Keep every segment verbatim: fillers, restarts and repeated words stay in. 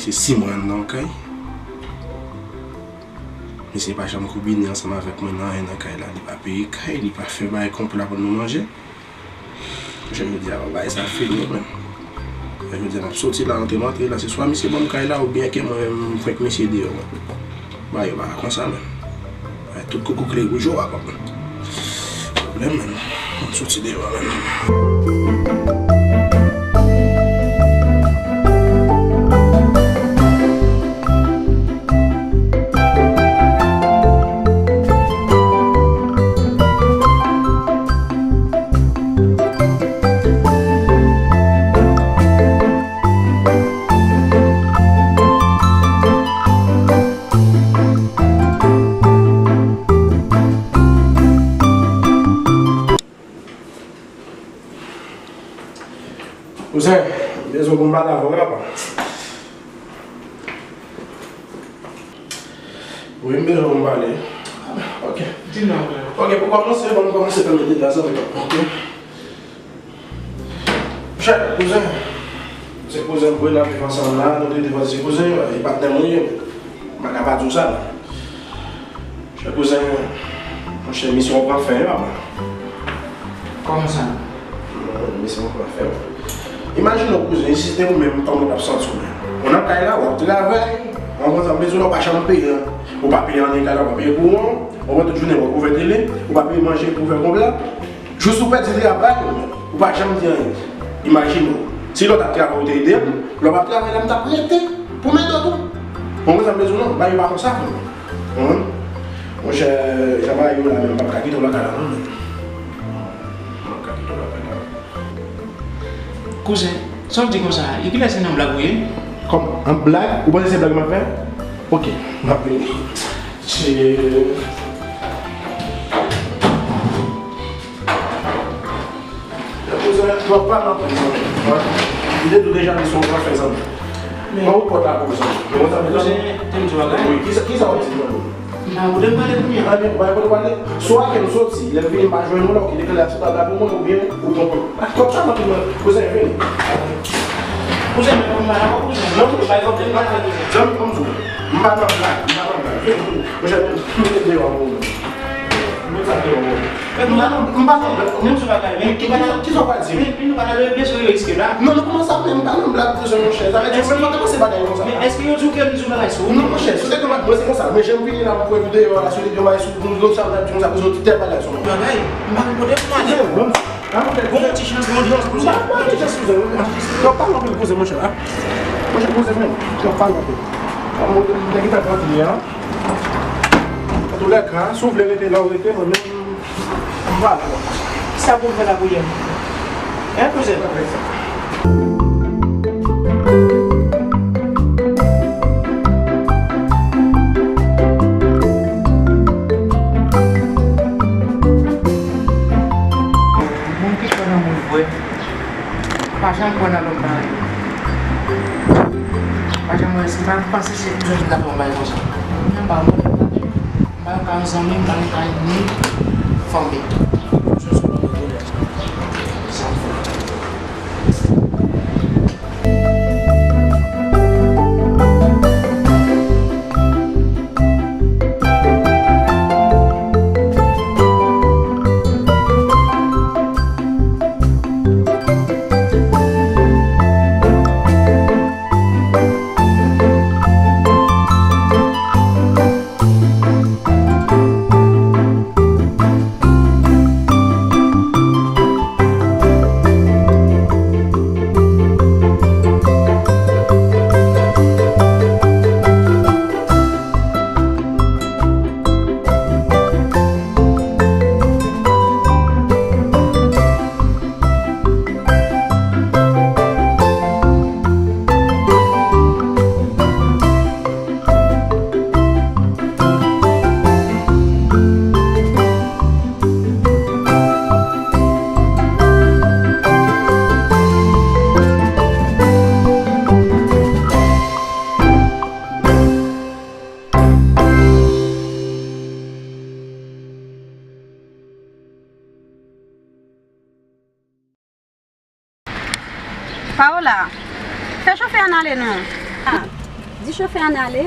Se sis mwa anndan kay. Misye pa janm konbine ansanm avèk mwen nan anyen nan kay la. Li pa peye kay, li pa fè bagay konpla pou nou manje. Jodi a, bagay sa fini, menm. Jodi a, n ap soti la, antre, m antre la, se swa misye ban m kay la, oubyen ke mwen menm, m fwenk misye deyò, menm. Bagay yo pa ka konsa, menm. Ay, tout koukou klere pou Jewa, papa. Pwoblèm, menm. M soti deyò, menm. Kouzen, m bezwen pou m pale avè w, papa. Wi, m bezwen pou m pale. Ok. Di non, frè. Ok, pou kòmanse, ban m kòmanse tann detay sa, ok. Monchè, kouzen, se kouzen m kwè n ap viv ansanm la, nou te defann se kouzen, e patnè m li ye. M pa ka pa di w sa, non. Monchè, kouzen, monchè, misyon an pran fen, wi, papa. Kòman sa? Non, misyon an pran fen, wi. Imajine w, kouzen, si se te ou menm, kòman w t ap santi w menm? Ou nan kay la, w ap travay, w konprann sa m vle di w la, ou pa janm peye, ou pa peye anyen kay la, ou pa peye kouran, ou pran tout jounen w ap ouvè tele, ou pa peye manje pou fè konpla. Jis ou pèdi travay ou, ou pa janm di anyen. Imajine w, si lè w t ap travay ou te ede m, lè w p ap travay la m t ap rete pou m ede w tou. Ou konprann sa m vle di w non, bagay yo pa konsa, frè m. Ou konprann? Monchè, jan bagay yo la menm, m p ap ka kite w lakay la non, menm. M p ap ka kite w lakay la. Kouzen, sa w di konsa? E kilès se nan blag ou ye? Kòm an blag? Ou panse se blag m ap fè? Ok, m ap vini. Chè. Kouzen, twòp pa nan prizon. Li te tou deja li se yon zafè zanmi. Mwen ou pòt la pou zanmi. Mwen zanmi zanmi. Kouzen, te m di w bagay. Wi, kisa, kisa w di zanmi? M pa kote m pale kounye a. Anyen, ou pa kote w pale? Swa ke m soti, lè m vini m pa jwenn ou la, ou kite kle a sou tab la pou mwen, oubyen ou pran kòb sa nan men mwen. Kouzen, vini. Kouzen, men m pa dakò, kouzen. Non, non, pa dakò, kouzen. Zanmi, kòm di w, m pa nan blag, m pa nan blag. Vini, vini. Monchè, m mete deyò pou ou menm. M mete sa deyò pou ou. Men m pa nan, m pa nan blag. Men m sou bagay, men ki bagay, kisa w pral di? Men, men nou pa nan level sou yo iske la. Non, non, kòman sa, men m pa nan blag, kouzen, monchè. Sa vle di, ou menm pa panse bagay konsa. Men èske yo di w ke m di yon bagay sou ou? Non, monchè, si w te gen mwen, se konsa. Men jan m vini la, m kwè m deyò la, si w te gen bagay sou ou, m sa w t ap di konsa, kouzen, ou ti tèt bagay sou mwen. Bagay, m pa gen kote pou m ale. Kouzen, bon, bon ti chans, bon chans, kouzen. M pa, m pa gen chans, kouzen. Twòp pale anpil, kouzen, monchè. Monchè, kouzen, men, twòp pale anpil. Mwen, m te gentan pran ti a. Antoulèka, si w vle rete la w rete, mwen menm, m pral. Kisa pou m fè la pou yè m? Hein, kouzen? Moun ki kwè nan moun vrè, pa janm kwè nan lòm parèy. Pa janm wè, se pa panse se kouzen ki ta fè yon bagay konsa. Mwen pa mwen. M pa ka yon zanmi, m pa ka ni fanmi. Paola, fè chofè an ale non. Ah, Di chofè an ale.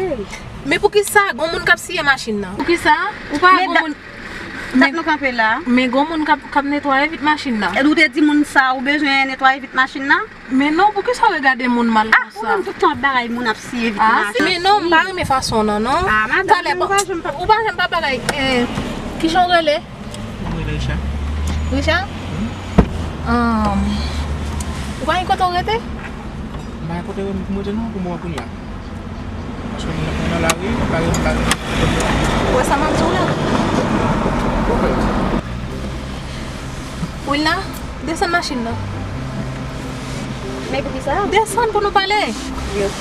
Men poukisa gon moun k ap siye machin nan? Poukisa? Ou pa wè gon moun. Dat nou kanpe la. Men gon moun k ap, k ap netwaye vit machin nan. E ou te di moun sa ou bezwen netwaye vit machin nan? Men non, poukisa w regade moun mal konsa? Ah, ou menm tout tan bagay moun ap siye vit machin. Ah, men non, m pa renmen fason w nan, non. Ah, madanm, talè, ou pa janm pa, ou pa janm pa bagay. Eh, kijan w rele? Mwen rele Richard. Richard? Ahn, ou pa gen kote w rete? M pa gen kote pou m rete non, pou moman kounye a. Paske m nan, m nan lari, m pa gen, m pa gen. Ou wè sa m ap di w la? Wilna, desann machin nan. Men poukisa? Desann pou nou pale. Wi, ok.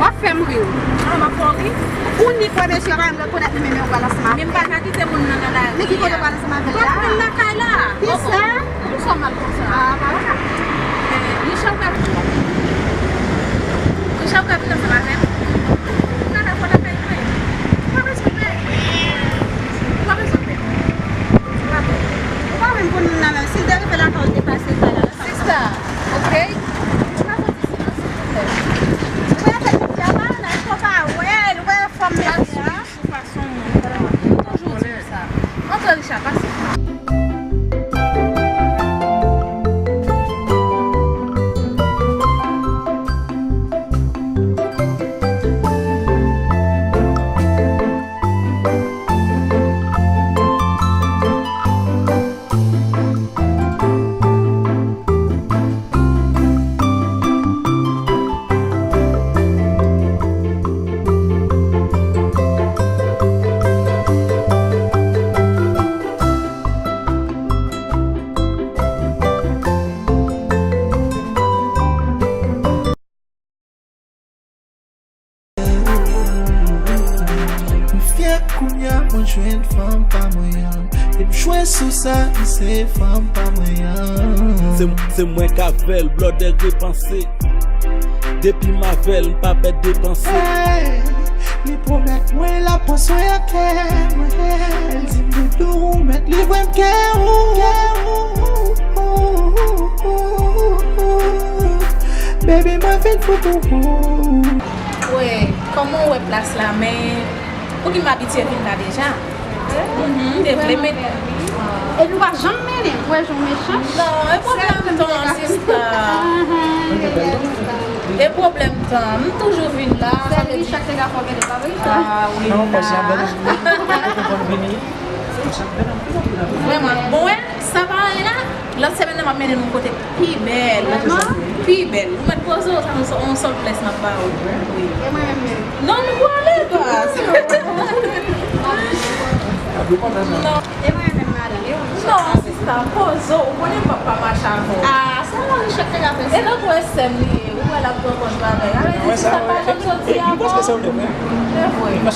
W ap fè m ri. Ah, m ap fè w ri. Ou ni kwè mesye pa menm rekonèt li, men ou pral ansanm avè l. Men m pa ka kite moun nan nan lari a. Men ki kote w pral ansanm avè l la? M pral pran l lakay la. Kisa? Poukisa w mal konsa? Ah, pa wè. Eh, Richard pral vin. Richard pral vin ansanm avè m. Ou ka dakò lakay mwen. Ou pa bezwen pè. Ou pa bezwen pè. Ou pa pè. Ou pa menm konn moun nan menm. Si l te rive lakay ou, l te pase kay la. Sista, ok? Ou ka soti sinon, silvouplè. Ou wè fè piti a pa la, èske w pa wè l, ou wè fòm mesye a? Sou fason mwen, m toujou di w sa. Antre, Richard, pase. M fyè kounye a mwen jwenn fanm pa mwen an. E m jwe sou sa, li se fanm pa mwen an. Se, se mwen k avè l, blòdè repanse. Depi m avè l, m pa pèd depanse. Hey, li pwomèt mwen l ap pran swen ak kè mwen. Li di m doudou, ou mèt livre m kè ou. Baby, mwen vin fou pou ou. Wè, kòman w wè plas la, men pouki m abitye vin la deja? Mhm, m te vle met. Epi w pa janm mennen, ou wè jan w mechan. Non, e pwoblèm tan, sista. E pwoblèm tan, m toujou vin la. Sèl li chak te ka fè w pèdi pa vre. Ah, wi. Vrèman, bon, wè, sa pa anyen la. Lòt semèn nan, m ap mennen nou kote pi bèl. Vrèman? Pi bèl. Ou mèt poze w, sa yon sòt, yon sòt lès m ap ba ou. Wi. E mwen menm menm? Non, nou pwale, baz. Non. E mwen menm, madanm, e ou? Non, sista, poze w. Ou konnen m p ap pa mache avè w. Ah, sèlman li chèk te ka fè sa. E lòt wè sè m li ye. Ou wè l ap pran kont bagay. Sa vle di, sista, pa janm soti avè w.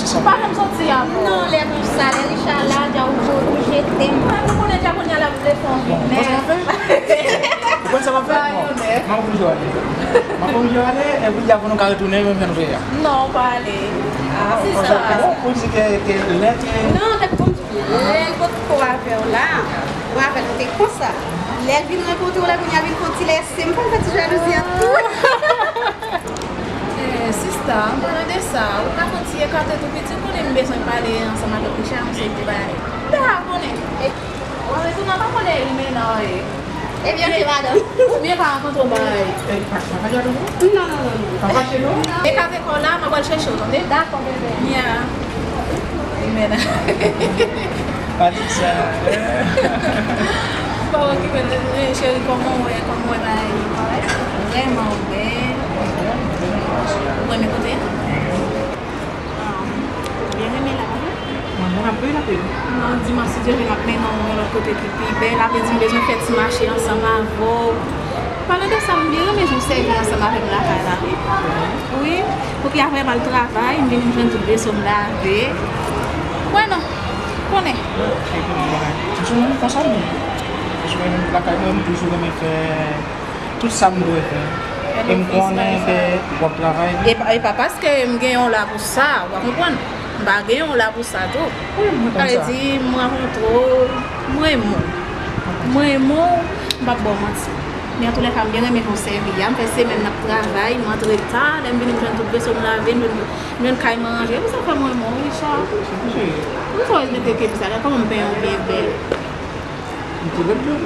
Se vre. Pa janm soti avè w. Non, lè konsa, lè Richard la, dja ou, ou jete m. Mwen, ou konnen dja kounye a l ap vle fè yon vit nèf. Ou konn sa m ap fè? Bon, m ap konn jan ale. M ap konn jan ale, epi di avan nou ka retounen, menm jan nou te ye a. Non, ou pa ale. Ah, se sa. Ou di ke, ke lè ke. Non, tèt konn lè l potko avè w la, ou avè l te konsa. Lè l vin rankontre w la, kounye a vin fè yon ti lèse m, fò m fè ti jalouzi an tou. Eh, sista, an palan de sa, ou ka fè yon ti ekate tou piti, ou konnen m bezwen pale ansanm avèk Richard, yon seri de bagay. M ta konnen. W ap retounen, an pa konnen rimè nan, eh. Ebyen, ok, madanm. Oubyen ka rankontre w bay. Eh, pa, pa, pa, non, non, non, non. Pa fache, non? E kave kò w la, m ap al chèche w, tande? Dakò, bebe. Yeah. Amen. Pa di sa. Pa okipe l, eh, cheri, kòman w wè, kòman w wè bagay yo, kòrèk? Vrèman, w bèl. Ou renmen kote? Ah, ou byen renmen la, wi. Mwen, mwen ap byen la, wi. Non, dimanch, si Dye vle, m ap mennen w yon lòt kote ki pi bèl. Apre di m bezwen fè ti mache ansanm avè w. Palan de sa, m byen renmen jan w sèvi ansanm avè m lakay la, wi. Wi, pou ki apre m al travay, m vin m jwenn tout veso m lave. Mwen non, konnen. M sou moun konsa, mwen. Paske mwen menm lakay mwen, m toujou renmen fè tout sa m dwe fè. E m konnen ke w ap travay. E pa, e pa paske m gen yon la pou sa, w pa konprann? M pa gen yon la pou sa tou. Wi, mwen konn sa. Sa vle di, m rankontre w, m renmen w. M renmen w, m p ap ba w manti. Men antoulèka, m byen renmen jan w sèvi a. M fè semèn n ap travay, m antre ta, lè m vini, m jwenn tout veso m lave, m jwenn, m jwenn kay m ranje. Pou sa fè m renmen w, Richard. Pou sa w mete ke pou sa, kòman m penyen w byen bèl. M te lèd tou.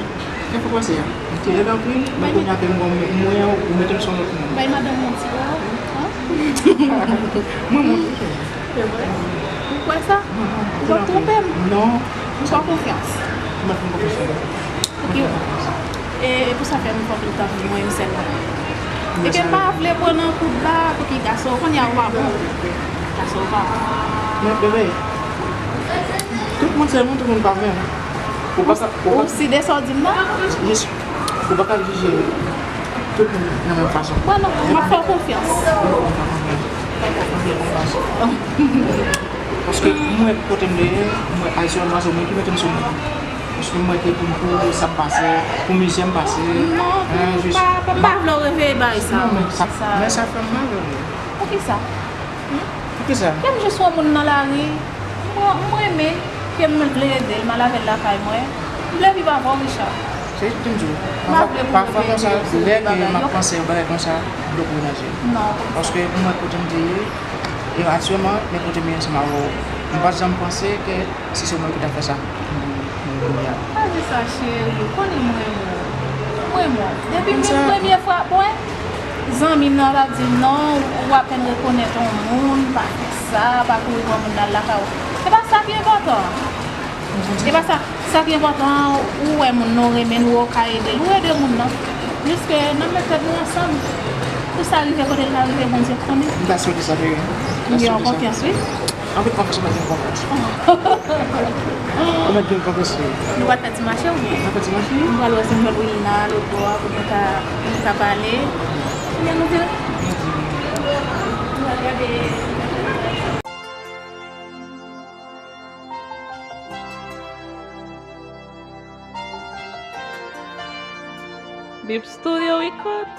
Kè fò pase a. M te lèd anpil, men kounye a ke m wè w, m wè w mete m sou yon lòt moun. Bay madanm manti la, hein? Mwen, mwen, Se vre? Ou kwè sa? Ou p ap twonpe m? Non. Ou fè konfyans? M ap fè konfyans. Ok. E, e pou sa fè m fè anpil tan pou mwen menm sèlman. E ke m pa vle pran nan kout la, pou ki gason, kounye a ou pa bon. Gason ou pa bon. Men, bebe, tout moun se moun, tout moun pa vle. Ou pa ka, ou pa... Ou si de sa w di m nan? Yes. Ou pa ka jije tout moun nan menm fason. Bon, non, m ap fè w konfyans. Paske mwen kote m te ye, mwen Ayisyen, mwen se mwen ki mete m sou moun. Paske mwen te pou m, pou sa m pase, pou mizè m pase. Non, pa, pa, pa vle w reveye bagay sa. Non, men sa, men sa fè m mal, wi. Poukisa? Poukisa? Ke m jis wè yon moun nan lari, m, m renmen, ke m vle ede l, m al avè l lakay mwen. M vle viv avè w, Richard. Se jan m di w. Pafwa, pafwa konsa, lè ke m ap panse yon bagay konsa, dlo koule nan je m. Non, konsa. Paske mwen kote m te ye, e aktyèlman, men kote m ye ansanm avè w. M pa t janm panse ke si se mwen ki t ap fè sa. Pa di sa, cheri, ou konnen m renmen w. M renmen w. Depi m vin premye fwa, bon, zanmi m nan t ap di m, non, ou apèn rekonèt yon moun, pa fè sa, pa kouri pran moun nan al lakay ou. Se pa sa ki enpòtan. E pa sa, sa ki enpòtan, ou wè moun nan, ou renmen l, ou wè w ka ede l, ou ede moun nan. Pliske n ap met tèt nou ansanm. Pou sa rive kote l ka rive, Bondye konnen. M ta swete sa, bebe. M ta swete sa. M gen yon konfyans, wi. Anpil konfyans, ou mèt gen konfyans. Ou mèt gen konfyans, wi. Nou pral fè ti mache, oubyen? Nou pral fè ti mache? Nou pral wè si nou jwenn Wilna lòtbò a, pou nou ka, pou nou ka pale. Oubyen nou vire? Nou pral gade. Bip Studio Record.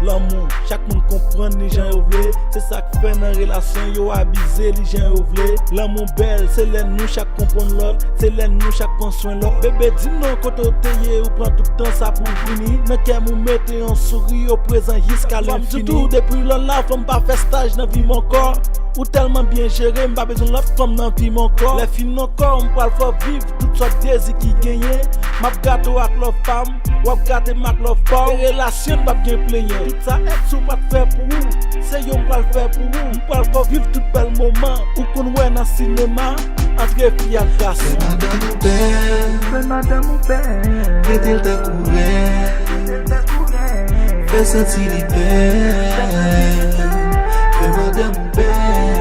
Lanmou, chak moun konprann li jan yo vle. Se sa k fè nan relasyon yo abize li jan yo vle. Lanmou bèl, se lè nou chak konprann lòt. Se lè nou chak pran swen lòt. Bebe, di m non, kote w te ye, ou pran tout tan sa pou w vini. Nan kè m ou mete yon souri oprezan jiska lenfini. Fò m di tou, depi lò la, fò m pa fè staj nan vi m ankò. Ou tèlman byen jere, m pa bezwen lòt fanm nan vi m ankò. Lè fini ankò, m pral fè w viv tout sòt dezi ki genyen. M ap gate w ak love pa m, w ap gate m ak love pa w. E relasyon n p ap gen plenyen. Tout sa èks ou pa t fè pou ou, se yo m pral fè pou ou. M pral fè w viv tout bèl moman ou konn wè nan sinema. Antre fi ak gason. Fè madanm ou bèl. Fè madanm ou bèl. Trete l tankou rèn. Trete l tankou rèn. Fè santi li bèl. Fè madanm ou bèl.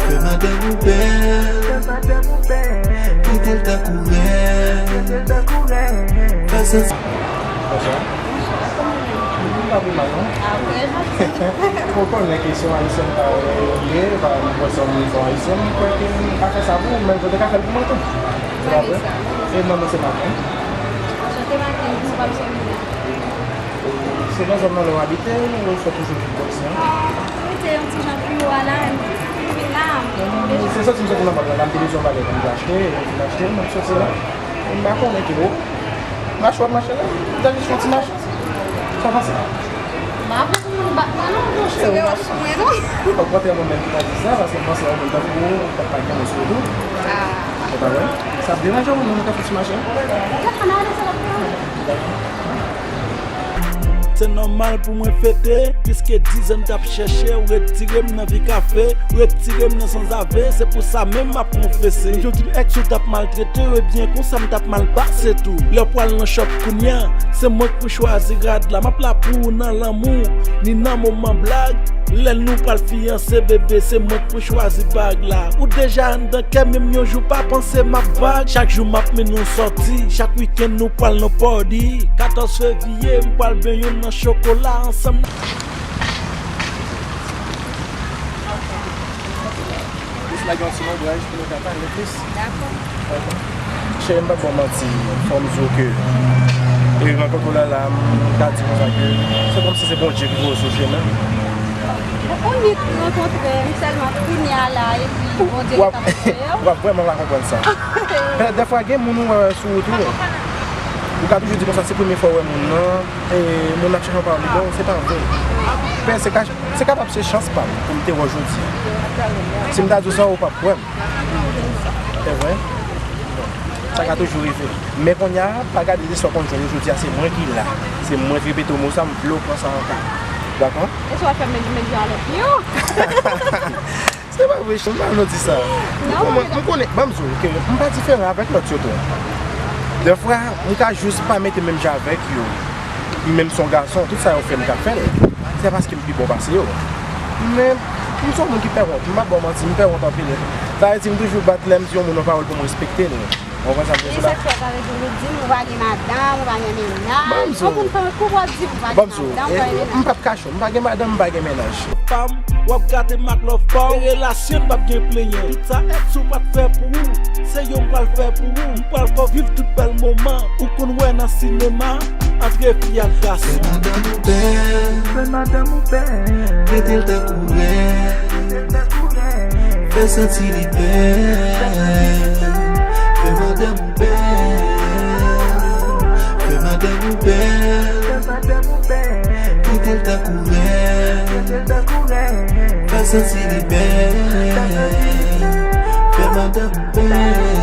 Fè madanm ou bèl. Fè madanm ou bèl. Trete l tankou rèn. Trete l tankou rèn. Fè santi... Bonswa. M pa pi mal, non? Apre. Ou konnen ke se yon Ayisyen m pa ye, pa m wè se yon moun, se yon Ayisyen, m kwè ke m pa fè sa pou ou, men ou te ka fè l pou mwen tou. Ou konprann? E non mwen se Maten. Anchante Maten, nou pa m Selina. Se nan zòn nan lè w abite, ou sot toujou tout bò isi a? Mwen te yon ti jan pi wo a la, m vin la. Se soti m soti nan bank la, la m te bezwen yon bagay pou m te achte, e m vin achte l, m ap soti la. E m pa konnen ke ou. Mache w ap mache la, m ta jis fè yon ti mache. Sa w panse? M pa panse pou moun bat mwen non, monchè. Se ou mache. Mwen non. Ou pa konprann mwen menm ki ta di sa, paske m panse yon moun tankou ou, ou pa gen moun sou ou tou. Ah. Se pa vre? Sa ap deranje w, non, nou ka fè ti mache? Ou ka fè nan sa l ap fè. Se nòmal pou mwen fete, piske dizan m t ap chèche w, retire m nan vi kafe, retire m nan sanzave, se pou sa menm m ap konfese. Jodi m èks ou t ap maltrete w, ebyen konsa m t ap mal pase tou. Lè w pral nan chòp kounye a, se mwen k pou chwazi rad la. M ap la pou ou nan lanmou, ni nan moman blag. Lè nou pral fiyanse, bebe, se mwen k pou chwazi bag la. Ou deja anndan kè, menm yon jou pa panse m ap vag. Chak jou m ap mennen w sòti, chak wikenn nou pral nan party. Katòz fevriye, m pral benyen w nan chokola ansanm. Jis lage yon ti lonbraj pou nou ka pale plis. Dakò. Cheri, m p ap ba w manti, fò m di w ke e rankontre w la la, m ka di konsa ke se kòmsi se Bondye ki voye w sou chemen m. Ou ni rankontre m sèlman kounye a la, epi Bondye gentan montre w. W ap vrèman pa konprann sa. Dèfwa, gen moun ou wè sou wout ou, ou ka toujou di konsa, se premye fwa w wè moun nan, e moun nan ap chache yon pawòl li ba w, se pa vre. Pè, se ka, se kapab se chans pa m pou m te wè w jodi a. Si m ta di w sa, ou p ap kwè m. Se vre? Sa ka toujou rive. Men kounye a, pa gade de sa w konn jwenn yo jodi a, se mwen ki la. Se mwen ki repete w mo sa, m vle w pran sa an ka. Dakò? E si w ap fè menm, menm jan avèk yo? Se pa vre, cheri, m pa vle w di sa. M konnen, m konnen, ban m di w ke m pa diferan avèk lòt yo tou. Dèfwa, m ka jis pa mete menm jan avèk yo. Menm si yon gason, tout sa yo fè, m ka fè l. Se paske m pi bon pase yo. Men, m se yon moun ki pè wont. M p ap ba w manti, m pè wont anpil. Sa vle di, m toujou bat lè m di yon moun yon pawòl pou m respekte l. Ou konprann sa m vle di la? E sa k fè, sa vle di, ou di m ou pa gen madanm, ou pa gen mennaj. Ban m di w. Ou konn tankou w ap di m ou pa gen madanm, ou pa gen mennaj. M p ap kache w, m pa gen madanm, m pa gen mennaj. Fam, w ap gate m ak love pa w. E relasyon n p ap gen plenyen. Tout sa èks ou pa t fè pou ou, se yo m pral fè pou ou. M pral fè w viv tout bèl moman ou konn wè nan sinema. Antre fi ak gason. Fè madanm ou bèl. Fè madanm ou bèl. Trete l tankou rèn. Fè l santi li bèl. Fè madanm ou bèl. Fè madanm ou bèl. Trete l tankou rèn. Fè l santi li bèl. Fè madanm ou bèl.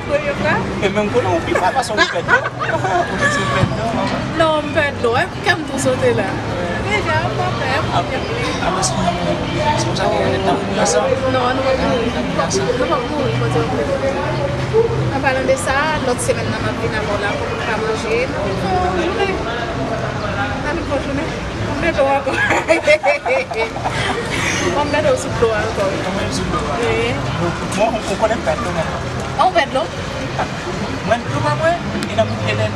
Premye fwa? E menm konnen ou pi mal paske ou pèd dlo. Ou te di ou pèd dlo, manman. Non, m pèd dlo, wi. Kè m tou sote la. Deja, m pa pè. Apre, si nou mouri, se konsa ke n ap mouri ansanm. Non, nou p ap mouri. Nou p ap mouri, Bondye ap mouri. An palan de sa, lòt semèn nan, m ap vin avè w la pou nou ka manje. Nou vin fè yon jounen. N a vin fè yon jounen. M mete w ankò. M mete w sou dlo a ankò. Ou menm sou dlo a. Wi. Bon, ou konnen m pèd dlo menm. An, ou pèd dlo? Mwen, dlo pa mwen, e nan bout, e nan,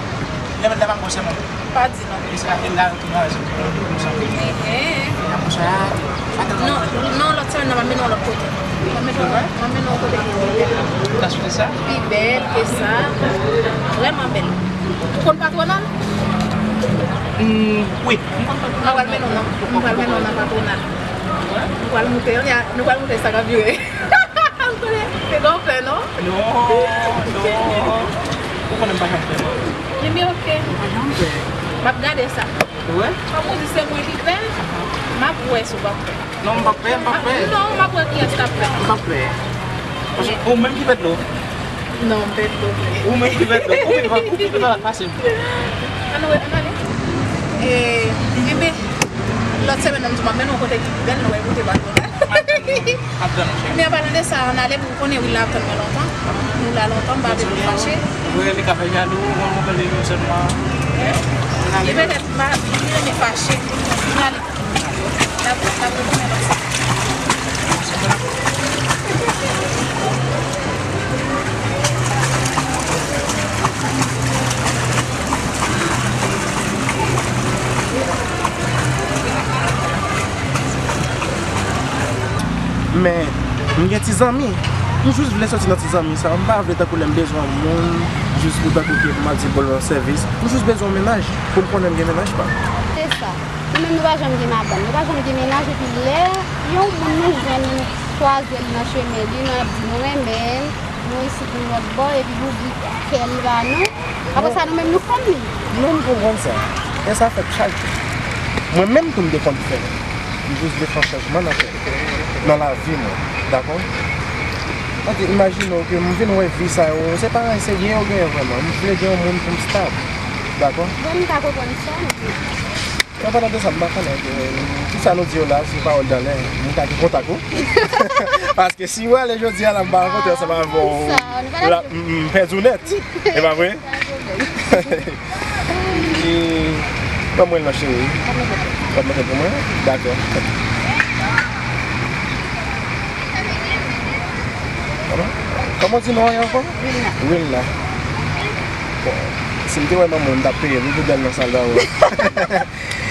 nan, nan, nan, pa di non. E sa, e la, tout mwen, se tout mwen, tout mwen, sa. Ehe. Apre sa, non, non, lòt semèn nan, m ap mennen w lòt kote. M ap mennen w, m ap mennen w kote ki pi bèl. Ou ka swete sa? Pi bèl ke sa. Vrèman bèl. Ou konn patwònal? Mm, wi. M konn patwònal. M pral mennen w nan, m pral mennen w nan patwònal. Nou pral moute, nou pral moute sa k ap vire. M konnen, se gon flè, non? Non, non. Ou konnen m pa janm pè, non. Ebyen, oke. M pa janm pè. M ap gade sa. Ou wè? Kòm ou di se mwen ki pè, m ap wè si w p ap pè. Non, m p ap pè, m p ap pè. Non, m ap wè kiyès k ap pè. M p ap pè. Paske ou menm ki pèd dlo. Non, m pèd dlo vre. Ou menm ki pèd dlo. Ou vin, ou vin pale fasil. Ann wè, ann ale. E, enben, lòt semèn nan, m di w m ap mennen w kote ki pi bèl, nou wè kote patwònal. M ap tann ou, cheri. Men an palan de sa, ann ale, pou w konnen, Will la ap tann mwen lontan. Nou la lontan, m pa vle nou fache. Ou wè, li ka fè jalou, ou konn konprann li menm sèlman. Ann ale. E petèt, m pa, li renmen fache. Ann ale. Men, m gen ti zanmi. M jis vle soti nan ti zanmi sa. M pa vle tankou lè m bezwen yon moun, jis pou tankou ke pou m ap di l pou l rann sèvis. M jis bezwen yon mennaj pou m konnen m gen mennaj pa m. Se sa. Nou menm nou pa janm gen madanm, nou pa janm gen mennaj, epi lè yon moun nou jwenn, nou kwaze l nan chemen li, nou ap di nou renmen l, nou isit, nou lòt bò, epi nou di kè l ba nou. Apre sa, nou menm nou fanm li. Mwen, m konprann sa. E sa fèt chak jou. Mwen menm tou, m te konn fè l. M jis vle fè yon chanjman nan kè m, nan lavi mwen. Dakò? Paske imajine w ke m vin wè vi sa yo, se pa yon serye yo genyen vrèman. M vle gen yon moun pou m stab. Dakò? Bon, m ka konprann sa, m di. An palan de sa, m pa konnen, euh, tout sa nou di yo la, se pawòl dan lè. M ka gen kontak ou. Paske si w ale jodi a la, m pa rankontre ansanm avè w, m pèdi w nèt. E pa vre? Ban mwen l non, cheri. W ap mete l pou mwen? Dakò. Kòman? Kòman w di non an ankò? Wilna. Wilna. Bon, si m te wè manman w, m t ap peye l wi pou bèl non sa l ba ou.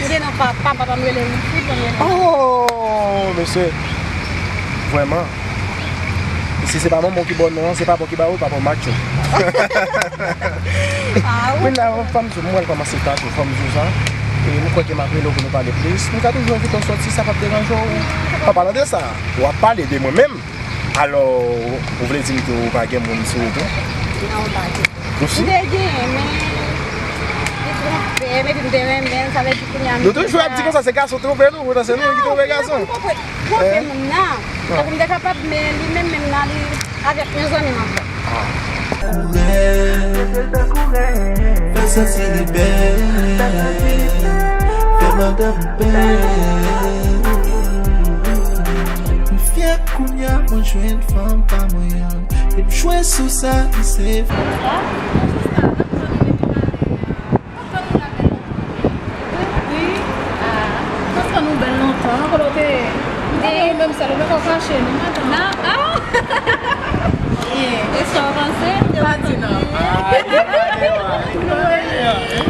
Ou gen non papa, papa m rele Wilfrid, mwen rele. Oh! Mesye, vrèman, si se pa manman w ki ba w non an, se papa w ki ba ou l, papa w matcho. Kounye a, fanm di w, mwen pral kòmanse tatou, fanm di w sa. E m kwè ke m ap rele w pou nou pale plis. M ka toujou envite w sòti, sa p ap deranje w. An palan de sa, w ap pale de mwen menm. Alò, ou vle di m ke ou pa gen moun sou ou tou? Non, m pa gen. Ou si? M te genyen, men li twonpe m, epi m te renmen l, sa vle di kounye a m... Nou toujou ap di konsa, se gason twonpe nou, poutan se nou ki twonpe gason. Twonpe moun nan. Tankou m te kapab, men li menm, menm nan, li avèk yon zanmi m ankò. Kourè, fè l santi li bèl, fè madanm ou bèl. M fyè kounye a mwen jwenn fanm pa mwen an. Lè m jwe sou sa, li se... Wi, wi. Ah, paske nou bèl lontan, kote w te ye? M te... Ou menm sèl, ou menm w kache nou, madanm. Non, ah! E sa w panse? Pa di non.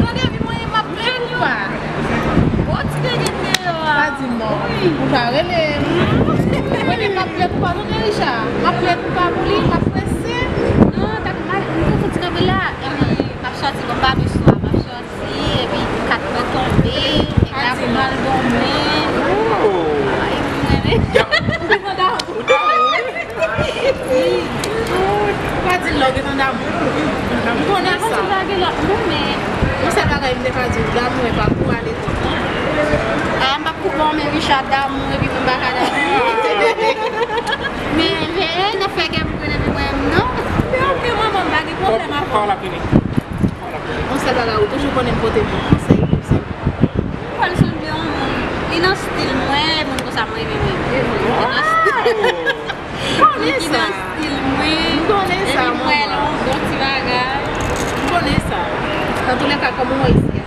Kote vi mwen, m ap plenn yo. Bon, ti nèg deyò a. Pa di non. Wi. Ou pa rele m. Mwen menm m ap plèd pou pa, tande Richard. M ap plèd pou pa pou li, m ap prese. Non, tak mal, m te fouti kanpe la. Epi, m ap sòti, bon, m pa bezwen, m ap sòti, epi kat mwen tonbe, epi ap mal dòmi. Oh. Ay, mwen. Ou ta, ou ta, wi. Ou pa di l lè w gentan damou. M konnen sa. Yon sèl bagay m te ka di w, damou e pa pou ale tou. Ah, m p ap koupe w, men Richard damou, epi pou m pa ka damou. Men, men, nan fè kè m pran epi mwen menm, non. Men ok, manman, m pa gen pwoblèm avè w. Yon sèl bagay, ou toujou konnen m pote bon konsèy pou sa. Ou pral sonje yon moun, li nan stil mwen, moun konsa m renmen menm. Li nan stil. Li nan stil mwen. M konnen sa, manman. Epi m wè l yon bon ti bagay. M konnen sa. Antoulèka, kòman w wè isi a?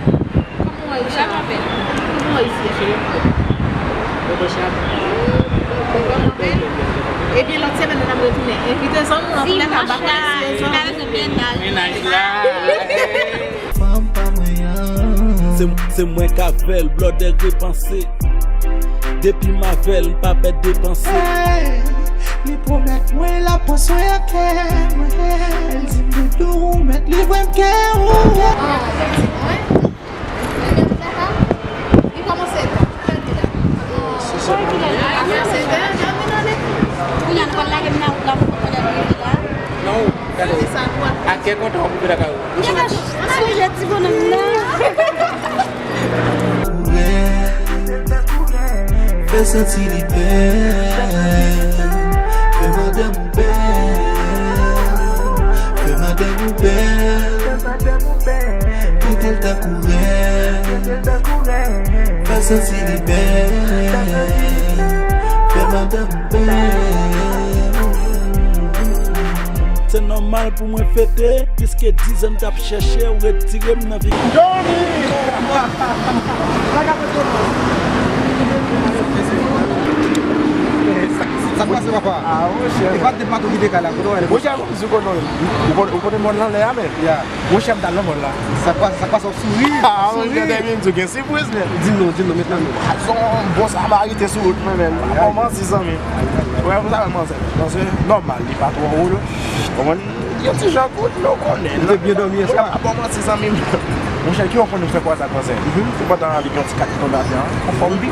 Kòman w wè isi a? Kòman w wè isi a, cheri? Mwen panse ap... Ebyen, lòt semèn nan, n ap retounen. Envite zanmi w, antoulèka, m pa konnen si e zanmi. Mennaj la. Fanm pa mwen an. Se, se mwen k avè l, blòdè repanse. Depi m avè l, m pa pè depanse. Hey, li pwomèt mwen l ap pran swen ak kè mwen. L di m doudou, ou mèt livre m kè ou. Li kòmanse tan, kilè l ye la? Kilè l ye la? Kilè l ye la? Kounye a nou pral lage m nan wout la pou konnen l rive la. Non, gade. Sa di sa, nou a... A kè kontan w ap rive lakay ou. Ou gentan sonje ti bonòm nan. Kourè, fè santi li bèl. Fè madanm ou bèl. Fè madanm ou bèl. Trete l tankou rèn. Fè l santi li bèl. Fè madanm ou bèl. Se nòmal pou mwen fete, piske dizan m t ap chèche w, retire m nan vi. Johnny! Sa k pase, papa? Ah, monchè. E pa de patou ki te kay la, kote w ale? Monchè, m di w konnen, ou konnen, ou konnen mòn lan lè a, men. Yeah. Monchè, m t al nan mòn la. Sa k pase, sa k pase, w ap souri? Ah, monchè, depi m di w gen sipriz, men. Di m non, di m non, met nan men. Ah, se yon bon Samariten sou wout mwen, men. Kòman si, zanmi? Wè, pou sa, manzè. Manzè, nòmal, li pa twò wo, non. Konprann? Yon ti jan kout, men w konnen. Ou te byen dòmi yè swa? Mwen pa ba w manti, zanmi m. Monchè, ki wè w konnen m fè kwaze ak manzè? Se pandan li gen yon ti kat ki tonbe atè a, anfòm pi.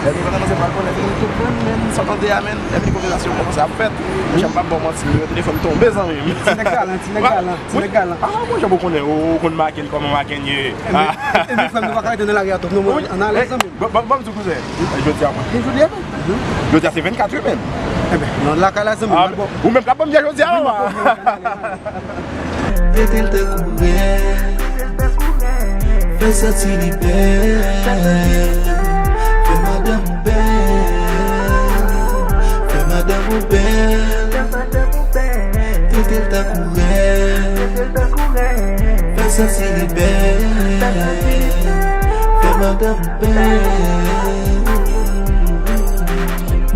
Lè nou kontan manzè pral konnen, li tou pran, men sa tande a, men. Lè vini konvèsasyon kòmanse ap fèt. Monchè, m p ap ba w manti, nimewo telefòn tonbe, zanmi m. Ti nèg galan, ti nèg galan, ti nèg galan. Ah, monchè, ou konnen, ou konn make l kòman make l ye. E nou fè m nou pa ka rete nan lari a twòp, non, mwen, ann ale, zanmi m. Bon, bon, bon, m di w kouzen, jodi a, mwen. Jodi a, non? Jodi a se vennkat, wi, men. Enben, nan lakay la, zanmi m, al bon. Ou menm k ap ban m byen jodi a, papa. Trete l tankou rèn. Fè l santi li bèl. Fè madanm ou bèl. Fè madanm ou bèl. Trete l tankou rèn. Fè l santi li bèl. Fè madanm ou bèl.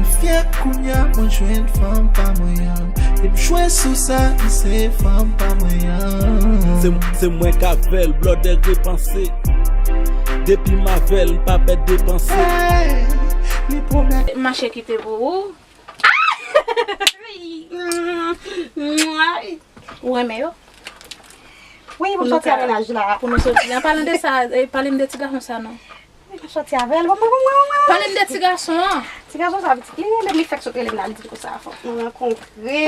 M fyè kounye a mwen jwenn fanm pa mwen an. Lè m jwe sou sa, li se fanm pa mwen an. Se, se mwen k avè l, blòdè repanse. Depi m avè l, m pa pè depanse. Hey, Li pwomèt. Mache kite pou ou. Ou renmen yo? Wi, pou m sòti a mennaj la. Pou nou sòti. An palan de sa, eh, pale m de ti gason sa non. Mwen sòti avè l. Bon, bon, bon, bon, bon. Pale m de ti gason an. Ti gason sa pitit, li rele m, li fèk sot rele m la, li di konsa, fòk nou rankontre.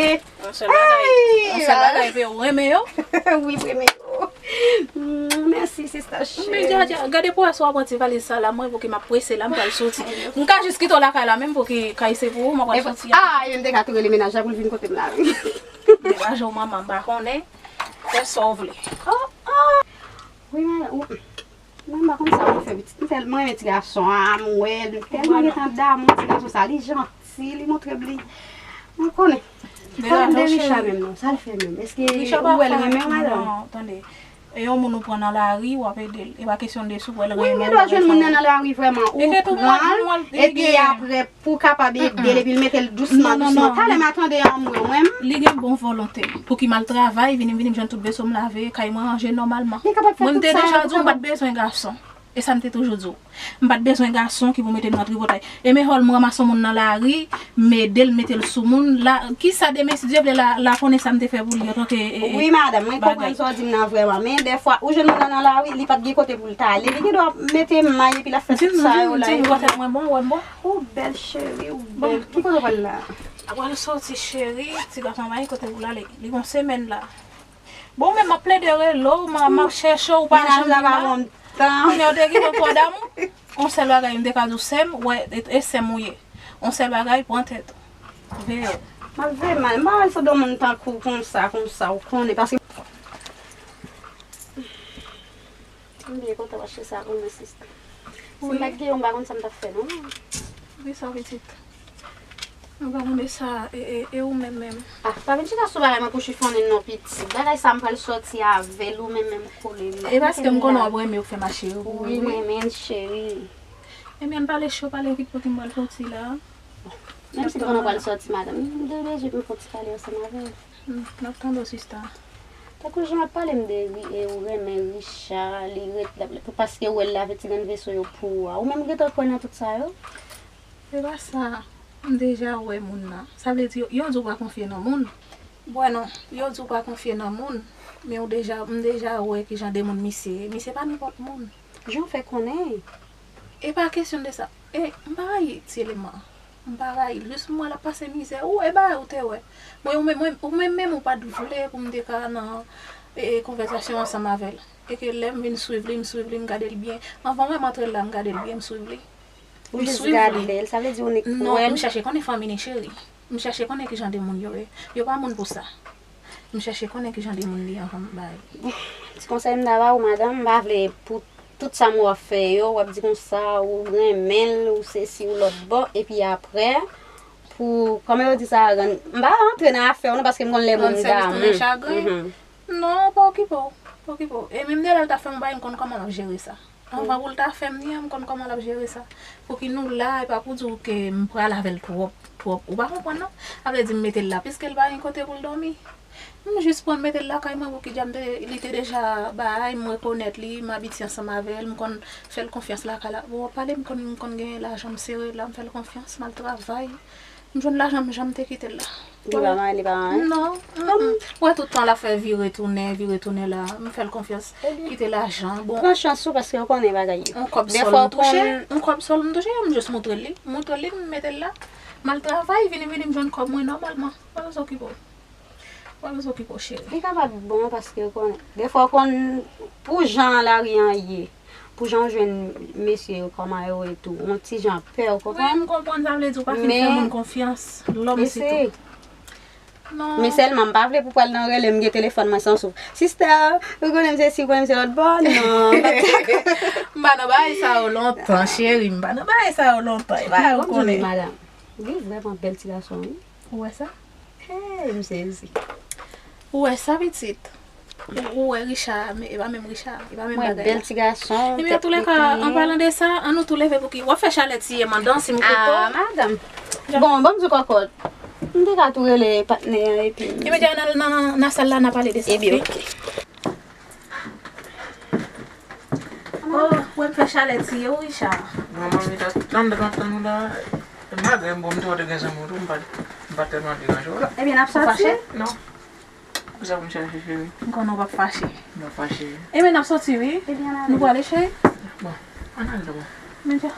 Yon sèl bagay, yon sèl bagay, epi ou renmen yo? Wi, renmen yo. Mm, mèsi, sista cheri. Men dja, dja, gade pou wè si w ap pran ti valiz sa la, mwen, pou ki m ap prese la, m pral soti. M ka jis kite w lakay la, menm pou ki kay se pou ou, mwen pral soti a. Ah, e m te ka tou rele mennaj la pou l vin kote m la, wi. Degaje w, manman, m pa konnen. Fè sa w vle. Oh, oh. Wi, men, ou, mwen, m pa konn sa pou fè pitit. M tèlman renmen ti gason an, m wè l, m tèlman gentan damou ti gason sa, li janti, li montre m li, mwen konnen. Pale m de Richard menm non, sa l fè menm? Èske ou wè l renmen w, madanm? Non, tande. E yon moun ou pran nan lari, w ap ede l. E pa kesyon de si w wè l renmen w. Wi, gen dwa jwenn moun nan nan lari vrèman, ou pran l, epi apre, pou w kapab ede l, epi l mete l dousman, dousman. Talè m a tande anmwe w, mwen. Li gen bon volonte. Pou ki m al travay, vini, vini, m jwenn tout veso m lave, kay mwen ranje nòmalman. Li kapab fè tout sa yo pou kapab. Mwen, m te deja di w, m pa t bezwen gason. E sa m te toujou di w. M pa t bezwen gason ki pou mete m nan tripotay. E men hòl, m ranmase yon moun nan lari, m ede l, m mete l sou moun. La, kisa demen, si Dye vle, la, la konnen sa m te fè pou li antanke, e, e, bagay. Wi, madanm, mwen konprann sa w di m nan vrèman. Men dèfwa, ou jwenn moun nan nan lari, li pa t gen kote pou l t ale. Li gen dwa mete may epi l ap fè tout sa yo la. Di m, di m, gwosè mwen bon, wè m bon. Ou bèl, cheri, ou bèl. Ki kote w pral la? Apre l soti, cheri, ti gason pa gen kote pou l ale. Li gon semèn la. Bon, men m ap plede rele w, m ap, m ap chèche w, ou pa janm vin la. Mennaj la pa ban m tan. Kounye a w te gentan twò damou. On sèl bagay, m te ka di w sè m, wè, e, e sè m ou ye. On sèl bagay, pran tèt ou. Veye w. M ap veye mal. M pa wè l sot yon moun tankou w konsa, konsa, ou konnen, paske M byen kontan w achte sa pou mwen, sista. Si m pa t gen yo, m pa konn sa m t ap fè, non. Wi, sa pitit. Mwen pa konn de sa, e, e, e ou menm menm? Ah, pa vin chita sou bagay mwen pou chifonnen non, pitit. Bagay sa, m pral sòti avè l, ou menm menm kole m. E paske m konnen w ap renmen yo k fè mache yo pou ou, wi. Wi, m renmen l, cheri. Ebyen, ann pale cho, pale vit pou ki m pral sòti la. Menm si m konnen w pral sòti, madanm, m te bezwen pou m fè yon ti pale ansanm avè w. Hmm, m ap tande w, sista. Tankou jan w ap pale m de Ri-, e, ou renmen Richard, li ret, l ap, pou paske w wè l lave ti grenn veso yo pou ou a. Ou menm ou gentan kwè nan tout sa yo? Se pa sa, m deja wè moun nan. Sa vle di, yo, yo di w pa konfye nan moun. Bon, non, yo di w pa konfye nan moun, men ou deja, m deja wè kijan de moun misye ye. Misye pa nenpòt moun. Jan w fè konnen? E pa kesyon de sa. E, m pa rayi ti eleman an. M pa rayi l. Jis m wè l ap pase mizè. Ou wè bagay ou te wè. Mwen, ou menm, mwen, ou menm, menm ou pa t vle pou m te ka nan, e, e, konvèsasyon ansanm avè l. E ke lè m vin swiv li, m swiv li, m gade l byen. Anvan menm antre l la, m gade l byen, m swiv li. Ou jis gade l, sa vle di ou nik kwè l? Non, m chache konnen fanmi li, cheri. M chache konnen kijan de moun yo ye. Yo pa moun pou sa. M chache konnen kijan de moun li anvan m bay. Ti konsèy m ta ba ou, madanm, m pa vle pou tout sa m wè w ap fè yo, w ap di konsa, ou renmen l, ou sesi, ou lòt bò, epi aprè, pou, kòman yo di sa, rann, m pa rantre nan afè w non, paske m konn lè moun damou. Rann sèvis tounen chagren. Mhm. Non, pa okipe w, pa okipe w. E menm de lè l ta fè m bay, m konn kòman l ap jere sa. Anvan pou l ta fè m li an, m konn kòman l ap jere sa. Pou ki nou la, e pa pou di w ke m pral avè l twòp, twòp. Ou pa konprann non? Sa vle di m mete l la, piske l pa gen kote pou l dòmi. M jis pran l mete l lakay mwen pou ki dja m te, li te deja bay, m rekonèt li, m abitye ansanm avè l, m konn fè l konfyans lakay la. Bon, w ap pale, m konn, m konn gen lajan, m sere la, m fè l konfyans, m al travay. M jwenn lajan m, jan m te kite l la. Li pa mare, li pa anyen? Non. Mm, mm. Wè tout tan l ap fè vire tounen, vire tounen la. M fè l konfyans. Kite lajan. Bon. Pran chans ou paske ou konnen bagay yo. On kòb sòl m touche, on kòb sòl m touche, m jis montre li. M montre li, m mete l la. M al travay, vini, vini, m jwenn kòb mwen nòmalman. Pa bezwen okipe w. Pa bezwen okipe w, cheri. Li kapab bon paske ou konnen. Defwa ou konn, pou jan lari an ye. Pou jan w jwenn mesye yo, kòman yo ye tou. Yon ti jan pè, ou konprann? Wi, m konprann, sa vle di w pa fin fè moun konfyans. Lòm sitou. Non. Men sèlman, m pa vle pou pral nan rele m, gen telefòn mwen san souf. Sista, ou konnen m se si, ou konnen m se lòt bò? Non, m pa t dakò. M pa nan bagay sa yo lontan, cheri, m pa nan bagay sa yo lontan. E bagay ou konnen. Madanm, gen vrèman bèl ti gason, wi. Ou wè sa? Hey, m sezi. Ou wè sa, pitit? Ou, ou wè Richard, men e pa menm Richard, e pa menm bagay la. Mwen bèl ti gason. Ebyen, antoulèka, an palan de sa, an nou tou leve pou ki w ap fè chalè tiye m andan, si m koupe w. Ah, madanm. Bon, ban m di w kòkòt. M te ka tou rele patnè an epi m di. Ebyen, n al nan, nan, nan sal la, n a pale de sa. Ebyen, oke. Oh. Ou wè m fè chalè tiye w, Richard. Non, manmi, ta, tann, tann, tann, tann, la. Malgre m bon, m te wè w te gen zanmi w tou, m pa, m pa tèlman deranje w la. Ebyen, n ap sòti? Ou fache? Non. Poukisa pou m chache, cheri? M konnen w p ap fache. M p ap fache. Ebyen, n ap sòti, wi. Ebyen, n ale. Nou prale, cheri? Bon, ann ale, bon. Men dja.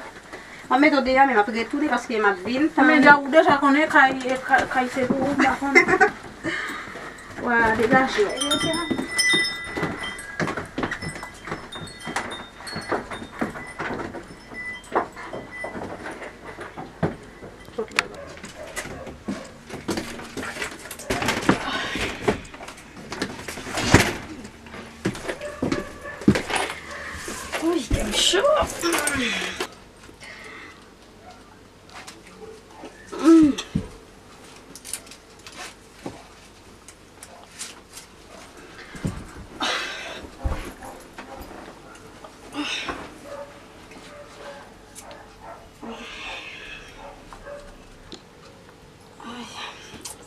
M ap mete w deyò, men m ap retounen paske m ap vin. Men dja, ou deja konnen kay, kay, kay se pou ou, m pa konnen. Wa degaje w. Ebyen, ok, ann. Uy, kè m cho. Mm. Ay,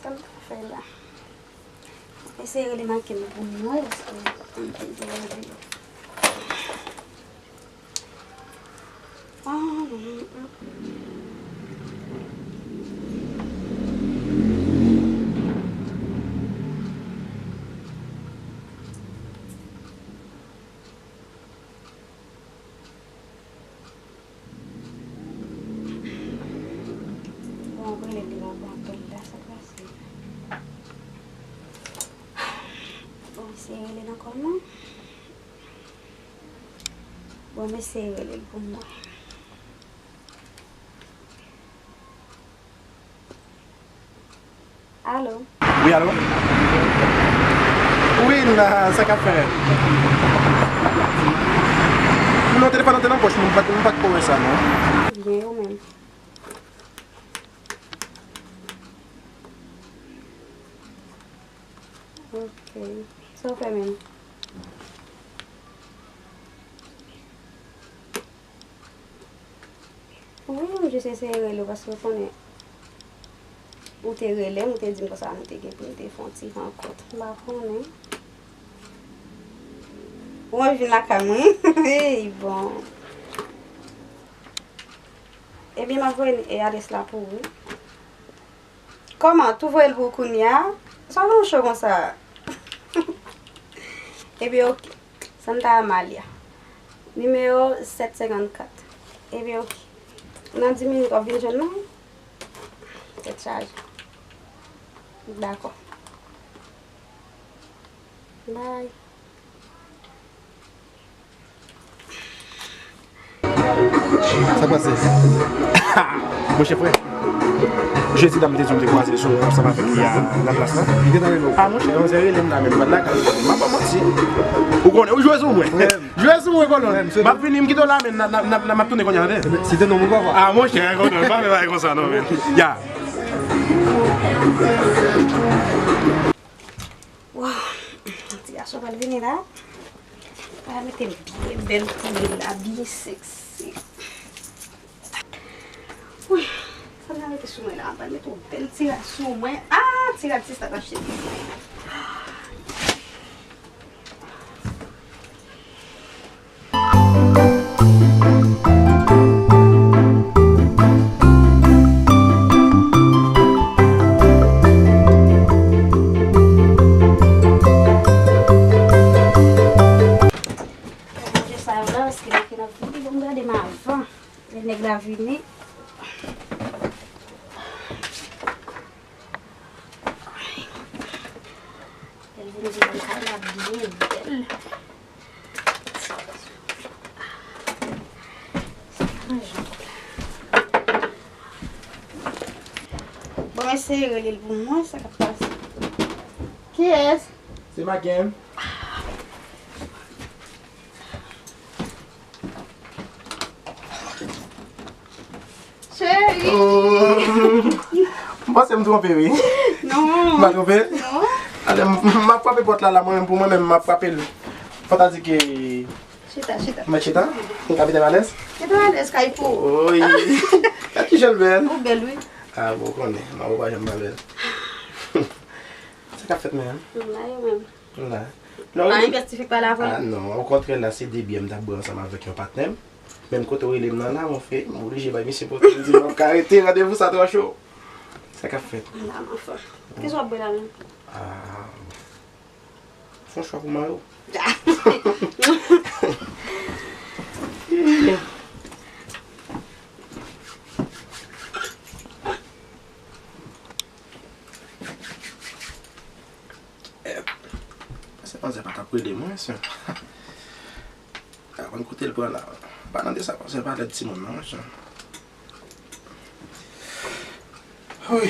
sa m ta fè la? Eseye rele Maken pou mwen, paske m te di. Bon, mwen rele li nan apèl la, sa pase. Bon, eseye rele l ankò non. Bon, m eseye rele l pou mwen. Alo? Wi, alo? Wi, m la, sa k ap fèt? Non, telefòn nan te nan pòch mwen, m pa t, m pa t ko wè sa, non. Byen, ou menm? Ok. Sa w fè menm? Wi, m jis eseye rele w paske w konnen ou te rele m, ou te di m konsa nou te gen pou nou te fè yon ti rankont. M pa konnen. Ou anvi vin lakay mwen? Ey, bon. Ebyen, m ap voye, e, adrès la pou ou. Kòman? Tou voye l pou ou kounye a? Sa w fè m cho konsa? Ebyen, ok. Santa Amalia. Nimewo sèt senkannkat. Ebyen, ok. Nan dis minit, w ap vin jwenn mwen? Tèt chaje. Dakò. Bye. Sa k pase? Monchè frè, jodi dam te di m te kwaze sou ansanm avèk li a Laplas la. Li gentan rele w? A monchè, manzè rele m la menm, m pral lakay. M ap ba w manti. Ou konnen, ou jwe sou mwen. Jwe sou mwen, kolon. M ap vini, m kite w la, men n a, n a, n a, n a, m ap tounen kounye a, tande. Si te non, mwen pa vwa. A monchè, kolon, pa fè bagay konsa non, men. Ya. Waw, ti gason pral vini la. Pral mete l byen bèl pou li la, byen seksi. Wi, sa m ta mete sou mwen la, m pral mete yon bèl ti rad sou mwen. Ah, ti rad sista t ap cheri. Manje sa yo la, paske nèg la vini, bon, m gade m avan. Lè nèg la vini. Lè l vini, di m kay la byen bèl. Bon, eseye rele l pou mwen, sa k ap pase? Kiyès? Se Maken. Cheri! Oh. M panse m twonpe, wi. Non. M pa twonpe? Non. Ale, m, m ap frape pòt la, la, mwen menm, pou mwen menm, m ap frape l. Fò ta di ke... Chita, chita. Mèt chita? M ka mete m alèz? Mete w alèz, kay pou ou. Oy. Gad ki jan l bèl. Ou bèl, wi. A, bon, ou konnen, manman pa janm pa bèl. Sa k ap fèt, menm? M la, ou menm? M la. Non, pa wi. Envesti fèk pale avè l. Ah non, okontrè, la se de byè m t ap bwè ansanm avèk yon patnè m. Menm kote w rele m nan la, mon frè, m oblije bay misye pote m, di m m ap ka rete, randevou sa twò cho. Sa k ap fèt? M pa anfòm. Kisa w ap bwè la menm? Ah, fè yon chwa pou mayo. Se manzè pa t ap rele mwen, se. Avan kote l pran la. Pa nan de sa, se pa lèd timoun nan, monchè. Wi,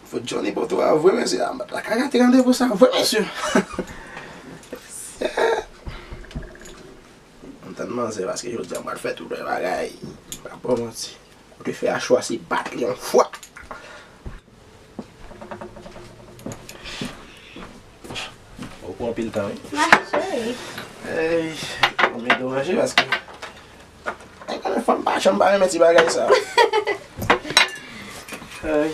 fout Johnny Poto a vre, mesye, a, la ka rate randevou sa vre, mesye. M tann manzè, paske jodi a m pral fè tout lè bagay. Pa bon manti. Kote fè a cho a, se bat li yon fwa. Ou pran anpil tan, wi. Mache. Ey, ou mete w ranje paske. Ay, kanmenm fanm pa janm pa renmen ti bagay sa. Ay.